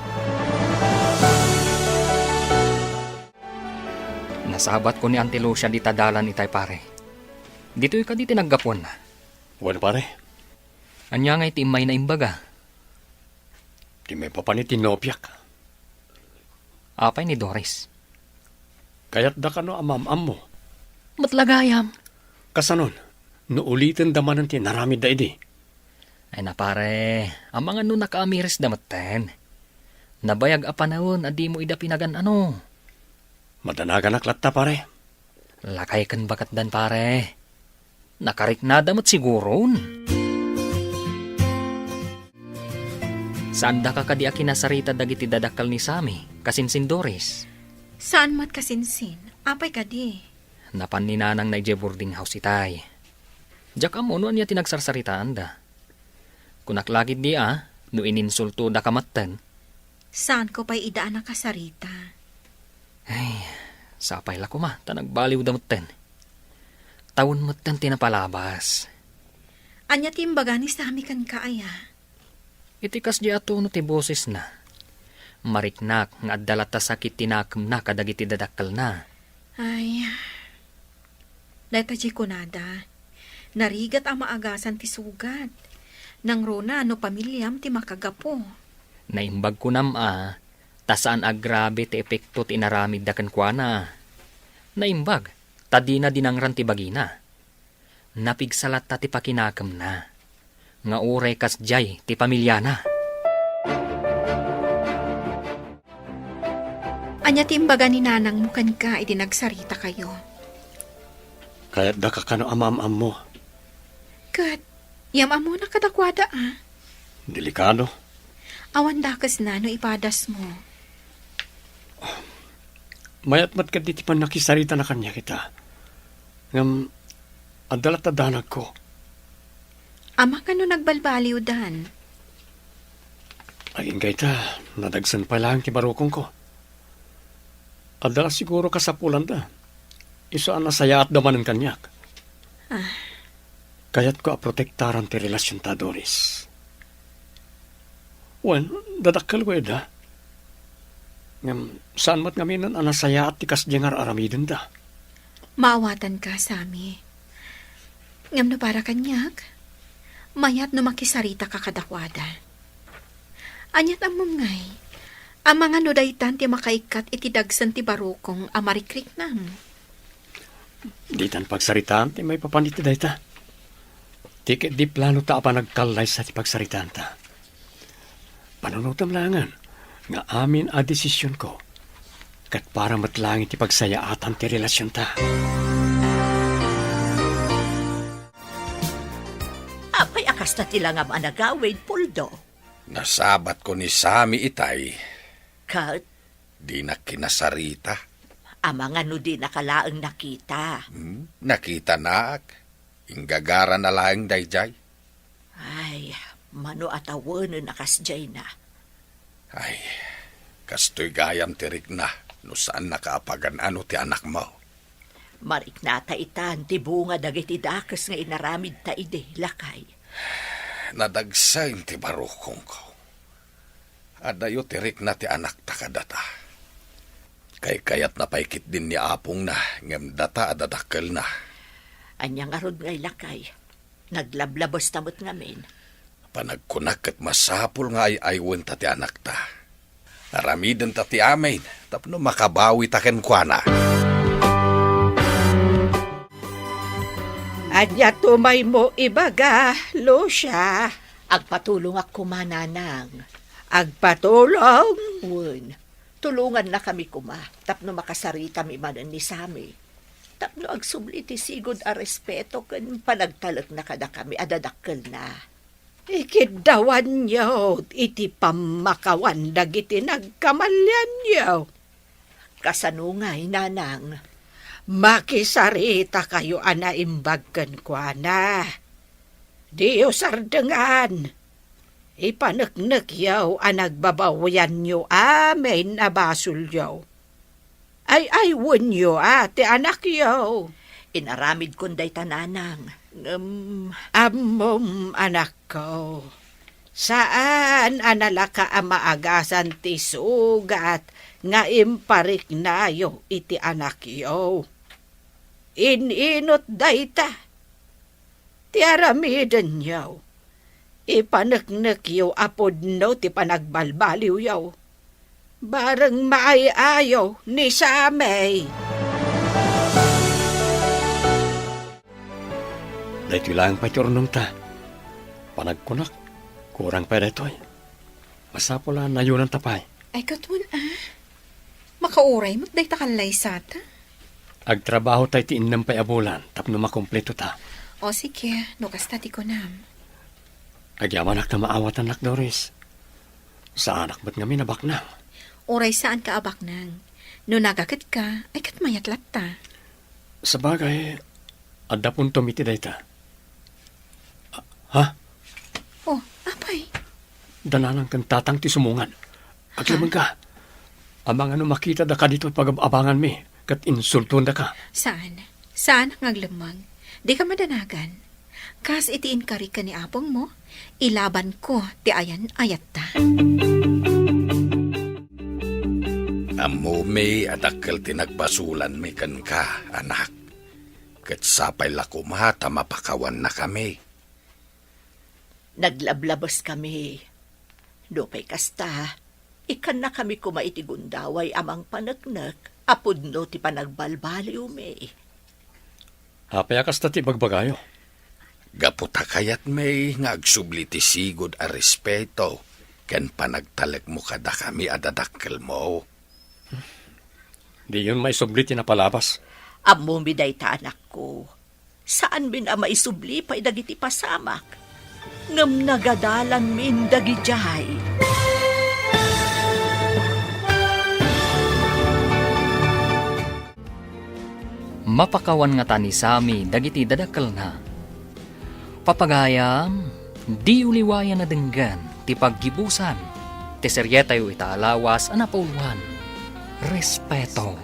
Nasabatko ni Auntie Lucia dita dalan itay, pare. Ditoy kadi ti naggapuanna? Wen, pare. Ania ngay ti immayna imbaga? Ti maipapan iti nobiak. Apay ni Doris? Kayatda kano a maam-ammo? Met la gayam. Kasanon, no ulitenda manen ti inaramidda idi? Ay na, pare, amangan no nakaamirisda metten. Nabayag a panawen a dimo ida pinagan-ano. Madanaganak latta, pare. Lakay ken baketdan, pare. Nakariknada met siguron. Saandaka kadi a kinasarita dagiti dadakkel ni Sammy? Kasinsin, Doris? Saan met kasinsin? Apay kadi? Napan ni nanangna idiay boarding house itay. Diak ammo no ania ti nagsarsaritaanda. Kunak la ketdi a, no ininsultodaka metten. Saanko pay ida a nakasarita. Ay, sapay la koma, ta nagbaliwda metten. Tawen metten ti napalabas. Ania ti imbaga ni Sammy kenka aya? Iti kasdi a tono ti bosesna, mariknak nga adda latta sakit ti nakemna kadagiti dadakkelna. Ay, dayta diay kunada, narigat a maagasan ti sugat. Nangruna no pamiliam ti makagapu. Naimbag kunam a, ta saan a grabe ti epekto ti inaramidda kenkuana. Naimbag, ta dina dinangran ti bagina. Napigsa latta ti pakinakemna, nga uray kasdiay ti pamiliana. Ania ti imbaga ni nanangmo kenka idi nagsaritakayo? Kayatdaka kano a maam-ammo. Ket, yam-ammona kadakuada a? Delikado. Awan dakesna no ipadasmo. Mayat met ketdi ti pannakisaritana kaniak ita. Ngem, adda latta danagko. Amangan no nagbalbaliwdan. Agingga ita, nadagsen pay laeng ti barukongko. Adda la siguro kasapulanda. Isu a nasayaatda manen kaniak. Ah. Kayatko a protektaran ti relasionta, Doris. Wen, dadakkelko ida. Ngem, saan met ngaminen a nasayaat ti kasdi nga ar-aramidenda. Maawatanka, Sammy. Ngem no para kaniak, mayat no makisaritaka kadakuada. Aniat ammom ngay, amangan no daytan ti makaikkat iti dagsen ti barukong a marikriknam? Ditan pagsaritaan ti maipapan iti dayta. Ti ketdi planota a panagkallaysa ti pagsaritaanta. Panunotem laengen nga amin a desisionko ket para met laeng iti pagsayaatan ti relasionta. Apay a kasta ti langam a nagawid, Poldo? Nasabatko ni Sammy itay. Ket? Dinak kinasarita. Amangan no dinaka laeng nakita. Hmm? Nakitanak. Inggagarana laeng daydiay. Ay, mano a tawenen a kasdiayna. Ay, kastoy gayam ti rikna no saannaka a pagan-ano ti anakmo. Mariknata itan ti bunga dagiti dakes nga inaramidta idi, lakay. Nadagsen ti barukongko. Adayo ti rikna ti anakta kadata. Kaykayatna pay ketdin ni apongna, ngem data a dadakkelna. Ania ngarud ngay, lakay? Naglablabesta met ngamin. Panagkunak ket masapul nga ay-aywenta ti anakta. Aramidenta ti amin tapno makabawita kenkuana. Ania tumaymo ibaga, Lucia? Agpatulongak koma, nanang. Agpatulong? Wen, tulongannakami koma tapno makasaritami manen ni Sammy. Tapno agsubli ti sigud a respeto ken panagtalekna kadakami a dadakkelna. Ikiddawanyo iti pammakawan dagiti nagkamalianyo. Kasano ngay, nanang? Makisaritakayo a naimbag kenkuana. Diyo sardengan. Ipaneknekyo a nagbabawianyo amin a basolyo. Ay-aywenyo a ti anakyo. Inaramidkon dayta, nanang. Ngem ammom, anakko, saan a nalaka a maagasan ti sugat nga impariknayo iti anakyo. In-inut dayta ti aramidenyo. Ipaneknekyo a pudno ti panagbalbaliwyo. Bareng maay-ayo ni Sammy. Daytoy laeng pay ti urnongta. Panagkunak, kurang pay daytoy. Masapul a nayonanta pay. Ay, ket wen a. Makauray met dayta kallaysata. Agtrabahota iti innem pay a bulan tapno makumpletota. O, sige, no kasta ti kunam. Agyamanak ta maawatannak, Doris. Saanak met ngamin a baknang. Uray saanka a baknang. No nagagetka, ay ket mayat latta. Sabagay, adda puntom iti dayta. A-, ha? Oh, apay? Da nanang ken tatang ti sumungad. Ha? Aglemengka. Amangan no makitada kaditoy pagab-abanganmi, ket insultondaka. Saan? Saanak nga aglemmeng. Dika madanagan. Kas iti inkarik ken ni apongmo, ilabanko ti ayan-ayatta. Ammomi a dakkel ti nagbasolanmi kenka, anak. Ket sapay la koma ta mapakawannakami. Naglablabeskami. Nupay kasta, ikkannakami koma iti gundaway a mangpaneknek a pudno ti panagbalbaliwmi. Apay a kasta ti ibagbagayo? Gapu ta kayatmi nga agsubli ti sigud a respeto ken panagtalekmo kadakami a dadakkelmo. Diyon maisubli ti napalabas. Ammomi dayta, anakko. Saanmin a maisubli pay dagiti pasamak. Ngem nagadalanmin dagidiay. Mapakawan ngata ni Sammy dagiti dadakkelna. Papagayam, diyo liwayan a denggen ti paggibusan ti serietayo ita a lawas a napauluan, respeto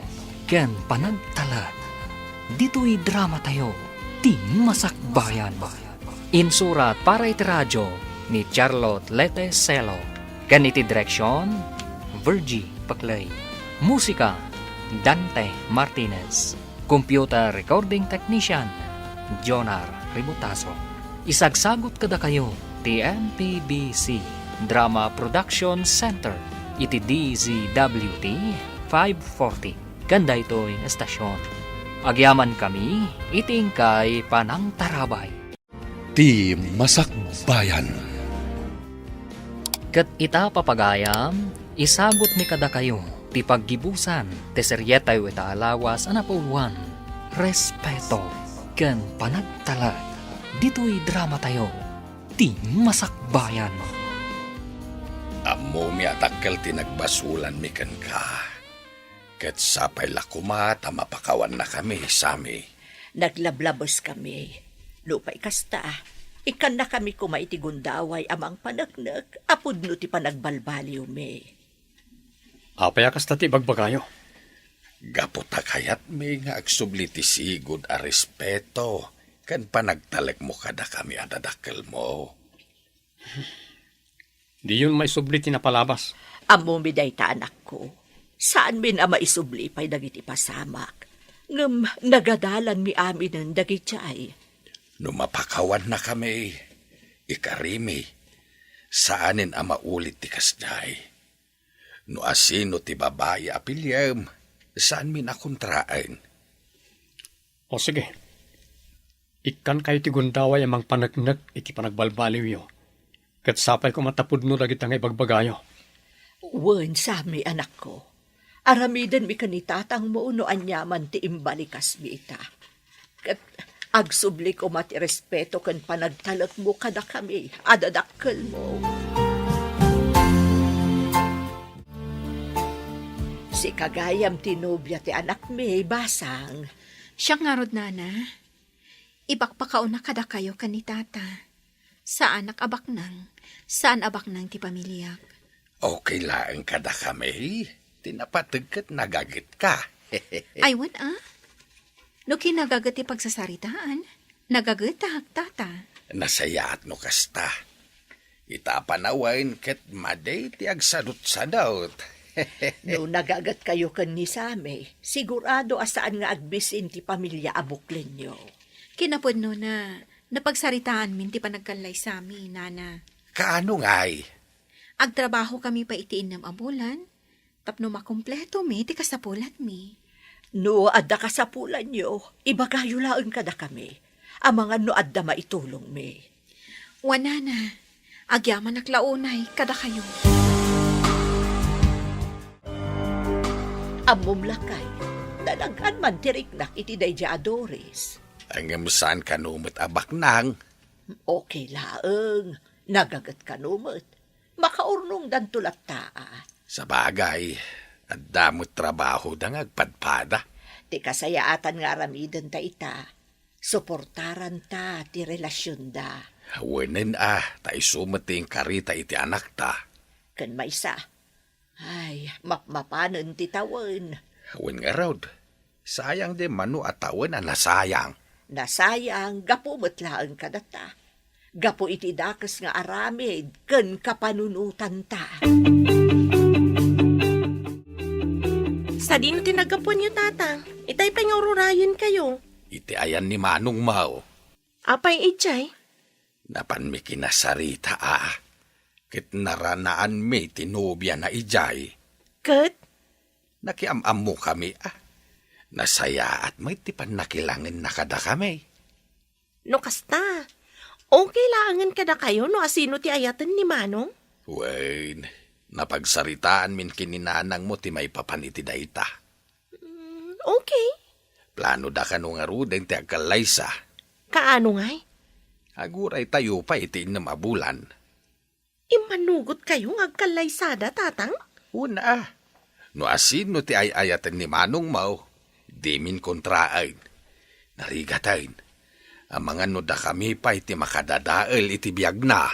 ken panagtalek. Ditoy dramatayo, Ti Masakbayan. Insurat para iti radyo ni Charlotte Lete Celo, ken iti direksion, Virgie Paclay. Musika, Dante Martinez. Computer Recording Technician, Jonar Ributaso. Isagsagut kadakayo ti M P B C Drama Production Center iti D Z W T five forty ken daytoy nga estasion. Agyamankami iti inkay panangtarabay. Ti Masakbayan. Ket ita, papagayam, isagutmi kadakayo ti paggibusan ti serietayo ita a lawas a napauluan, respeto ken panagtalek ditoy dramatayo, Ti Masakbayan. Ammomi a dakkel ti nagbasolanmi kenka. Ket sapay la koma ta mapakawannakami, Sammy. Naglablabeskami. Nupay kasta, ikkannakami koma iti gundaway a mangpaneknek a pudno ti panagbalbaliwmi. Apay a kasta ti ibagbagayo? Gapu ta kayatmi nga agsubli ti sigud a respeto ken panagtalekmo kadakami a dadakkelmo. Diyon maisubli ti napalabas. Ammomi dayta, anakko. Saanmin a maisubli pay dagiti pasamak. Ngem nagadalanmi aminen dagidiay. No mapakawannakami, ikarimi, saanen a maulit ti kasdiay. No asino ti babai a piliem, saanmin a kontraen. O sige, ikkankayo ti gundaway a mangpaneknek iti panagbalbaliwyo, ket sapay koma ta pudno dagita nga ibagbagayo. Wen, Sammy, anakko. Aramidenmi ken ni tatangmo no aniaman ti imbalikasmi ita. Ket agsubli koma ti respeto ken panagtalekmo kadakami a dadakkelmo. Sika gayam ti nobia ti anakmi, basang. Siak ngarud, nana. Ipakpakauna kadakayo ken ni tata. Saanak a baknang. Saan a baknang ti pamiliak. Okay laeng kadakami. Ti napateg ket nagagetka. Ay, wen a. No kinagaget ti pagsasaritaan, nagagetak, tata. Nasayaat no kasta. Ita a panawen ket madi ti agsadutsadut. No nagagetkayo ken ni Sammy, sigurado a saan nga agbisin ti pamilia a buklenyo. Kinapudnona, napagsaritaanmin ti panagkallay Sammy, nana. Kaano ngay? Agtrabahokami pay iti innem a bulan, tapno makompletomi ti kasapulanmi. No adda kasapulanyo, ibagayo laeng kadakami. Amangan no adda maitulongmi. Wen, nana, agyamanak la unay kadakayo. Ammom lakay, talagan man ti riknak iti daydiay a Doris. Ngem saan kano met a baknang? Okay laeng, nagaget kano met. Makaurnongdanto latta a. Sabagay, adda met trabahoda nga agpadpada. Ti kasayaatan nga aramidenta ita, suportaranta ti relasionda. Wenen a, ta isu met ti inkarita iti anakta. Ken maysa, ay, mapmapanen ti tawen. Wen ngarud, sayang di mano a tawen a nasayang. Nasayang gapu met laeng kadata. Gapu iti dakes nga aramid ken kapanunotanta. Sadino ti naggapuanyo, Tatang? Itay pay nga ururayenkayo. Iti ayan ni Manong Mao. Apay idiay? Napanmi kinasarita a, ket naranaanmi ti nobiana idiay. Ket? Nakiam-ammokami a. Nasayaat met ti pannakilangenna kadakami. No kasta, okay laengen kadakayo no asino ti ayaten ni Manong? Wen, napagsaritaanmin ken ni nanangmo ti maipapan iti dayta. Mm, okay. Planoda kano ngaruden ti agkallaysa. Kaano ngay? Aguraytayo pay iti innem a bulan. Immanugotkayo nga agkallaysada, Tatang? Wen a. No asino ti ay-ayaten ni Manong Mao, dimin kontraen. Narigaten, amangan no dakami pay ti makadadael iti biagna.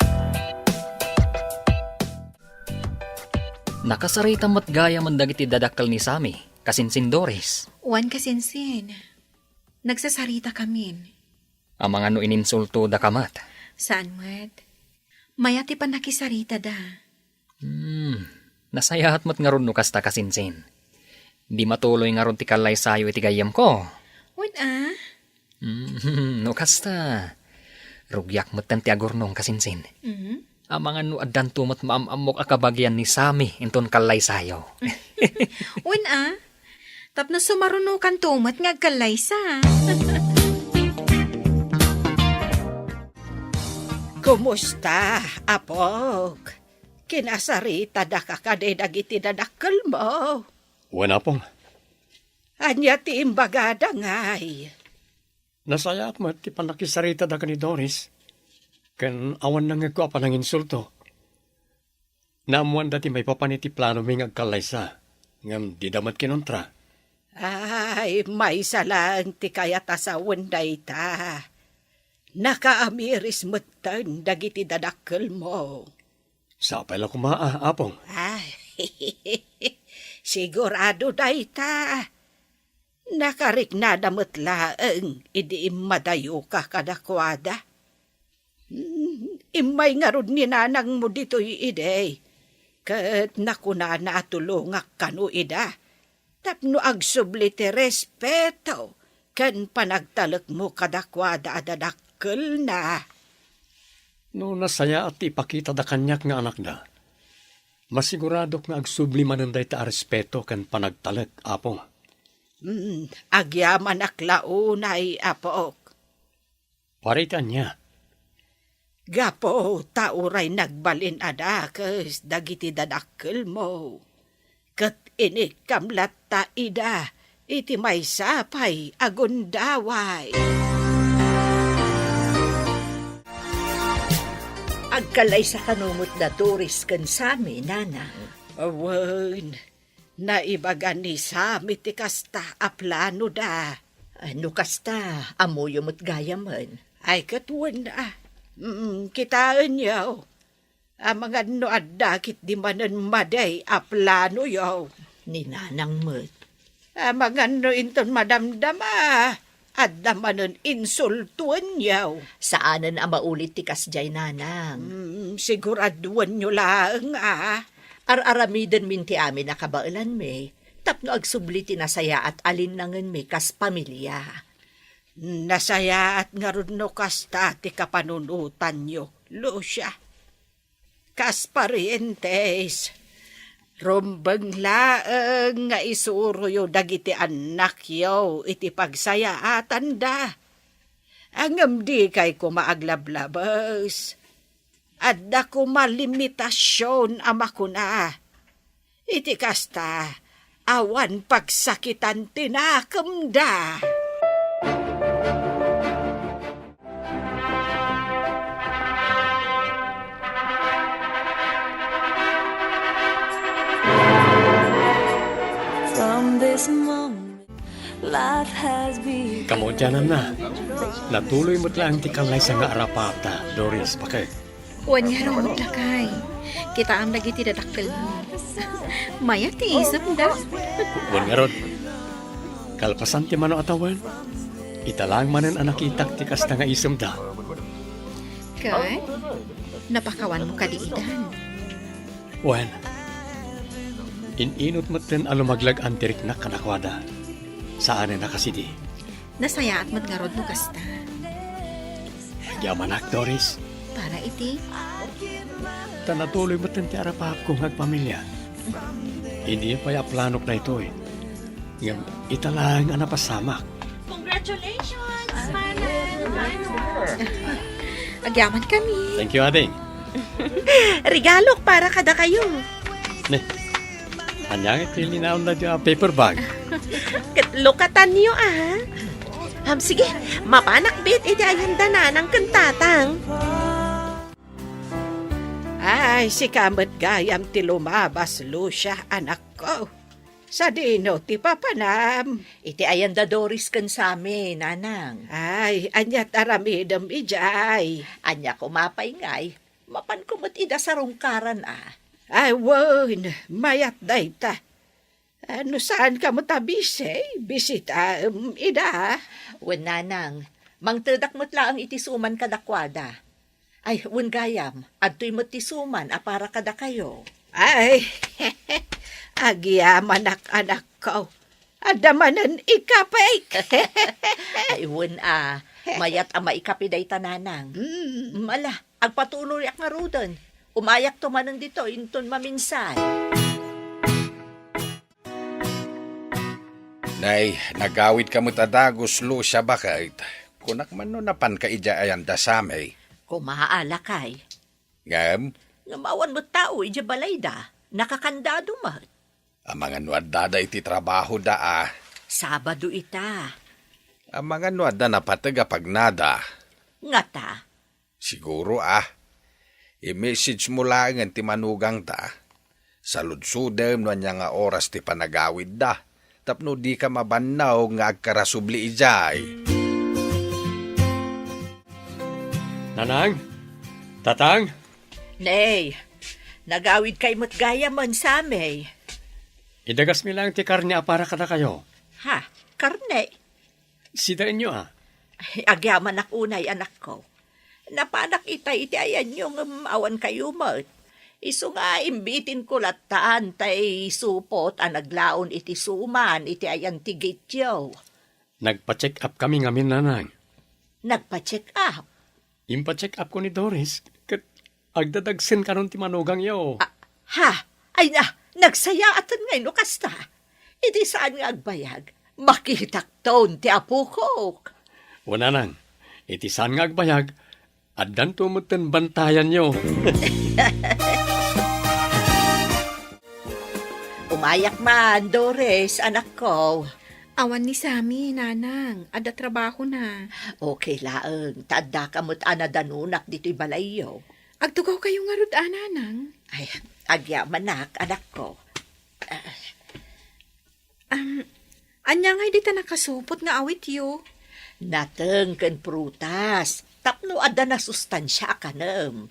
Nakasarita met gayamen dagiti dadakkel ni Sammy, kasinsin Doris. Wen, kasinsin. Nagsasarita kamin. Amangan no ininsultodaka met. Saan met. Mayat ti pannakisaritada. Hmm, nasayaat met ngarud no kasta, kasinsin. Di matuloy ngarud ti kallaysayo iti gayyemko. Wen a? Hmm, no kasta, rugiak metten ti agurnong, kasinsin. Mhm. Amangan no addanto met maam-ammok a kabagian ni Sammy inton kallaysayo. Wen a? Tapno sumarunokanto met nga agkallaysa. Kumusta, apok? Kinasaritadaka kadi dagiti dadakkelmo? Wen, apong. Ania ti imbagada ngay? Nasayaat met ti pannakisaritada ken ni Doris, ken awan nangngegko a pananginsulto. Naammoanda ti maipapan iti planomi nga agkallaysa, ngem dida met kinuntra. Ay, maysa laeng ti kayat a sawen dayta. Nakaamiris metten dagiti dadakkelmo. Sapay la koma a, apong. Ay, sigurado dayta. Nakariknada met laeng idi immadayoka kadakuada. Hmm, immay ngarud ni nanangmo ditoy idi, ket nakunana a tulongak kano ida tapno agsubli ti respeto ken panagtalekmo kadakuada a dadakkelna. No nasayaat ti ipakitada kaniak nga anakda, masiguradok nga agsubli manen dayta a respeto ken panagtalek, Apo. Hmm, agyamanak la unay, apok. Para iti ania? Gapu ta uray nagbalin a dakes dagiti dadakkelmo, ket inikkam latta ida iti maysa pay a gundaway. Agkallaysa kano met da Doris ken Sammy, Nanang? Awan, naibaga ni Sammy ti kasta a planoda. Ah, no kasta, ammoyo met gayamen. Ay, ket wen, ah. Mm, kitaenyo. Amangan no adda ketdi manen madi a planoyo. Ni Nanang met. Amangan no inton madamdama, adda manen insultoenyo. Saanen a maulit ti kasdiay, Nanang. Mm, siguraduenyo laeng, ah. Ar-aramidenmin ti amin a kabaelanmi, tapno agsubli ti nasayaat a linnangenmi kas pamilia. Nasayaat ngarud no kasta ti kapanunotanyo, Lucia. Kas parientes, rumbeng laeng nga isuroyo dagiti annakyo iti pagsayaatanda. Ngem dikay koma aglablabes. Adda koma limitasion a makuna. Iti kasta, awan pagsakitan ti nakemda. Kamudiananna, natuloy met laeng ti kallaysa nga arapaapda, Doris, bakek. Wen ngarud, lakay. Kitaem dagiti dadakkelmo. Mayat ti isemda. Wen ngarud, kalpasan ti mano a tawen, ita laeng manen a nakitak ti kasta nga isemda. Ket, napakawanmo kadi idan? Wen, in-inut metten a lumaglag-an ti riknak kadakuada. Saanen a kasidi. Nasayaat met ngarud no kasta. Agyamanak, Doris. Para iti? Ta natuloy metten ti arapaapko nga agpamilia. Idi pay a planok daytoy. Ngem ita laeng a napasamak. Congratulations, Manang! Agyamankami. Thank you, ading. Regalok para kadakayo. Ne, ania nga ti linaonda a paper bag? Ket lukatanyo, a. Ham, sige, mapanak met iti ayanda nanang ken tatang. Ay, sika met gayam ti lumabas, Lucia, anakko. Sadino ti papanam? Iti ayanda Doris ken Sammy, nanang. Ay, ania ti aramidem idiay? Ania koma pay ngay, mapanko met ida sarungkaran, a. Ay, wen, mayat dayta. A, no saanka met a bisi, bisitaem ida. Wen, nanang, mangtedak met laeng iti suman kadakuada. Ay, wen gayam, adtoy met ti suman a para kadakayo. Ay, agyamanak, anakko. Adda manen ikapik. Ay, wen a, mayat a maikapi dayta, nanang. Mm. Ala, agpatuloyak ngaruden. Umayakto manen ditoy inton maminsay. Nay, nagawidka met a dagus, Lucia, baket. Kunak man no napanka idiay ayanda Sammy. Koma, lakay. Ngem? Ngem awan met tao idiay balayda. Nakakandado met. Amangan no addada iti trabahoda, a. Sabado ita. Amangan no adda napateg a pagnada. Ngata? Siguro, a. I-message mo laengen ti manugangda. Saludsodem no ania nga oras ti panagawidda, tapno dika mabannaw nga agkarasubli idiay. Nanang? Tatang? Nay, nagawidkay met gayamen, Sammy. Idagasmi laeng ti karne a para kadakayo. Ha? Karne? Sidaenyo, a. Ay, agyamanak unay, anakko. Napanak itay iti ayanyo ngem awan kayo met. Isu nga imbitinko latta tay supot a naglaon iti suman iti ayan ti gityo. Nagpa-check up kami ngamin, nanang. Nagpa-check up? Impa-check up ko ni Doris, ket agdadagsen kanon ti manugangyo. Ah, ha? Ay na, nagsayaaten ngay no kasta. Iti saan nga agbayag, makitakton ti apokok. O nanang, iti saan nga agbayag, addanto metten bantayanyo. Umayak man, Doris, anakko. Awan ni Sammy, nanang. Adda trabahona. Okay laeng, ta addaka met a nadanunak ditoy balayyo. Agtugawkayo ngarud a, nanang? Ay, agyamanak, anakko. Ah. Am, ania ngay dita nakasupot nga awityo? Nateng ken prutas, tapno adda nasustansia a kanem.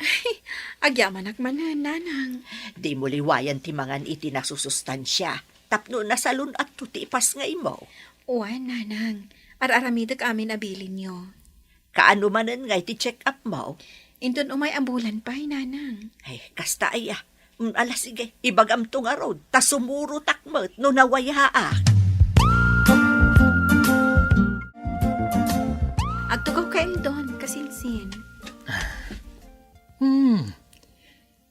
Agyamanak manen, nanang. Dimo liwayan ti mangan iti nasusustansia, tapno nasalun-atto ti ipasngaymo. Wen, nanang. Ar-aramidek amin a bilinyo. Kaano manen ngay ti check-up mo? Inton umay a bulan pay, nanang. Ay, kasta aya. Mm, ala, sige, ibagamto ngarud, ta sumurotak met no nawayaak. Agtugawka, Eldon, kasinsin. Hmm.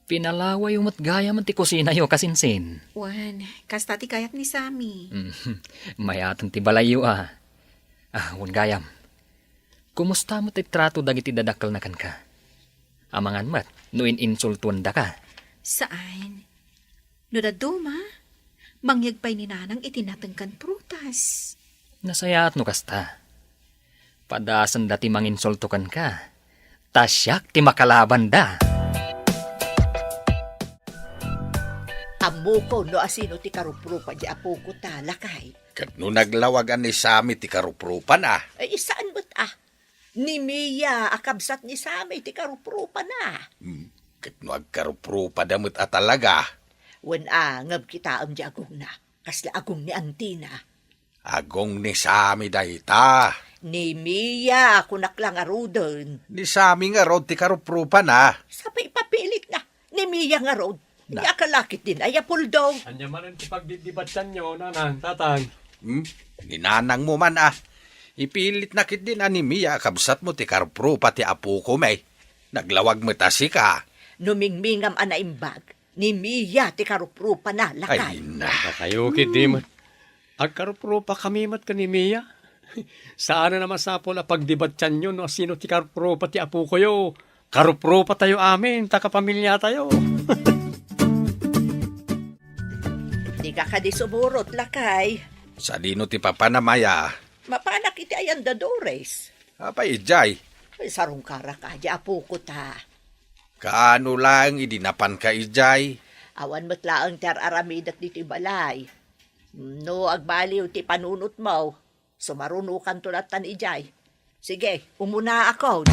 Pinalawayo met gayam ti kusinayo, kasinsin. Wen, kasta ti kayat ni Sammy. Mm, mayaten ti balayyo, a. Ah, wen gayam. Kumusta met ti trato dagiti dadakkelna kenka? Amangan met no in-insultuendaka? Saan. No dadduma, mangyeg pay ni nanang iti nateng ken prutas. Nasayaat no kasta. Padasenda ti manginsulto kenka, ta siak ti makalabanda. Ammokon no asino ti karuprupa di apoko ta, lakay. Ket no naglawag a ni Sami ti karuprupana? Ay, saan met a. Ni Mia a kabsat ni Sami ti karuprupana. Hmm, ket no agkaruprupada met a talaga? Wen a, ngem kitaem di agongna. Kasla agong ni antina. Agong ni Sami dayta. Ni Mia, kunak la ngaruden. Ni Sami ngarud ti karuprupana. Sa pay ipapilitna. Ni Mia ngarud. Na. Ania ka la ketdin, ay, Apuldo? Ania manen ti pagdidibatianyo, nanang, tatang? Hmm? Ni nanangmo man a. Ipilitna ketdin a ni Mia a kabsatmo ti karuprupa ti apokon, eh. Naglawag met a sika. No mingmingam a naimbag, ni Mia ti karuprupana, lakay. Ay, na. Dakayo ketdi met. Agkaruprupakami met ken ni Mia. Saanen a masapul a pagdibatianyo no asino ti karuprupa ti apokoyo. Karuprupatayo amin, ta kapamiliatayo. Dika kadi sumurot, lakay. Sadino ti papana, Maya? Mapanak iti ayan da Doris. Apay idiay? Ay, sarungkarak a, di apoko ta. Kaano laeng idi napanka idiay? Awan met laeng ti ar-aramidek ditoy balay. No agbaliw ti panunotmo, sumarunokanto lattan idiay. Sige, umunaakon.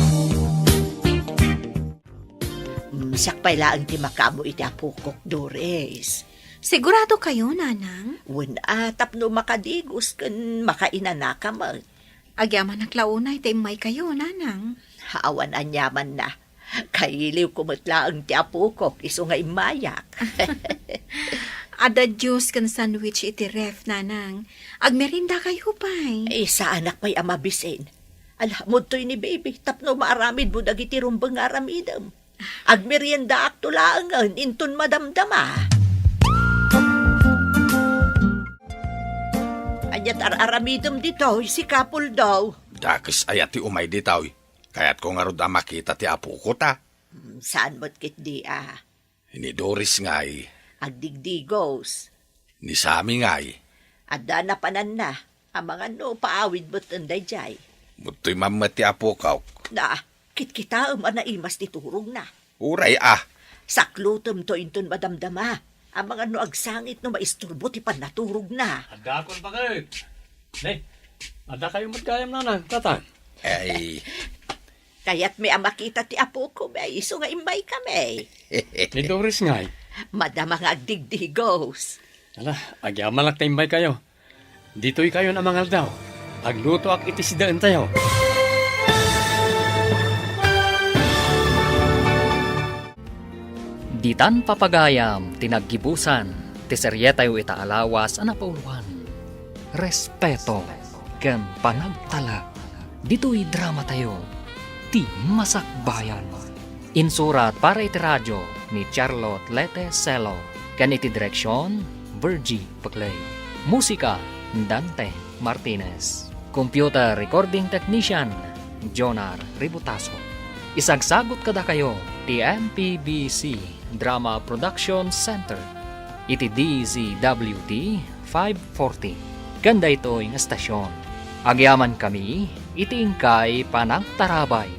Mm, siak pay laeng ti makaammo iti apokok, Doris. Sigurado kayo, Nanang? Wen a, tapno makadigos ken makainanaka met. Agyamanak la unay ta immaykayo, Nanang. Awan aniamanna. Kailiwko met laeng ti apokok isu nga immayak. Adda juice ken sandwich iti ref, Nanang. Agmeriendakayo pay. Eh, saanak pay a mabisin. Ala, umtoy ni baby, tapno maaramidmo dagiti rumbeng nga aramidem. Agmeriendaakto laengen inton madamdama. Ania ti ar-aramidem ditoy, sika, Apuldo? Dakes aya ti umay ditoy? Kayatko ngarud a makita ti apoko ta. Hmm, saan met ketdi a? Ni Doris ngay? Agdigdigos. Ni Sami ngay? Adda napananna. Amangan no paawid met daydiay. Umtoy man met ti apokok. Na, kitkitaem a naimas ti turogna. Uray a. Saklutemto inton madamdama. Amangan no agsangit no maisturbo ti pannaturogna. Addaakon baket. Ne, addakayo met gayam, Nanang, Tatang? Ay. Kayatmi a makita ti apokon, isu nga immaykami. Ni Doris ngay? Madama nga agdigdigos. Ala, agyamanak ta immaykayo. Ditoykayon a mangaldaw. Aglutoak iti sidaentayo. Ditan papagayam ti naggibusan ti serietayo ita a lawas a napauluan, Respeto ken Panagtalek. Ditoy dramatayo, Ti Masakbayan. Insurat para iti radio ni Charlotte Lete Celo ken iti direksion, Virgie Peclay. Musika, Dante Martinez. Computer recording technician, Jonar Ributaso. Isagsagut kadakayo ti M P B C Drama Production Center iti D Z W T five forty ken daytoy nga estasion. Agyamankami iti inkay panagtarabay.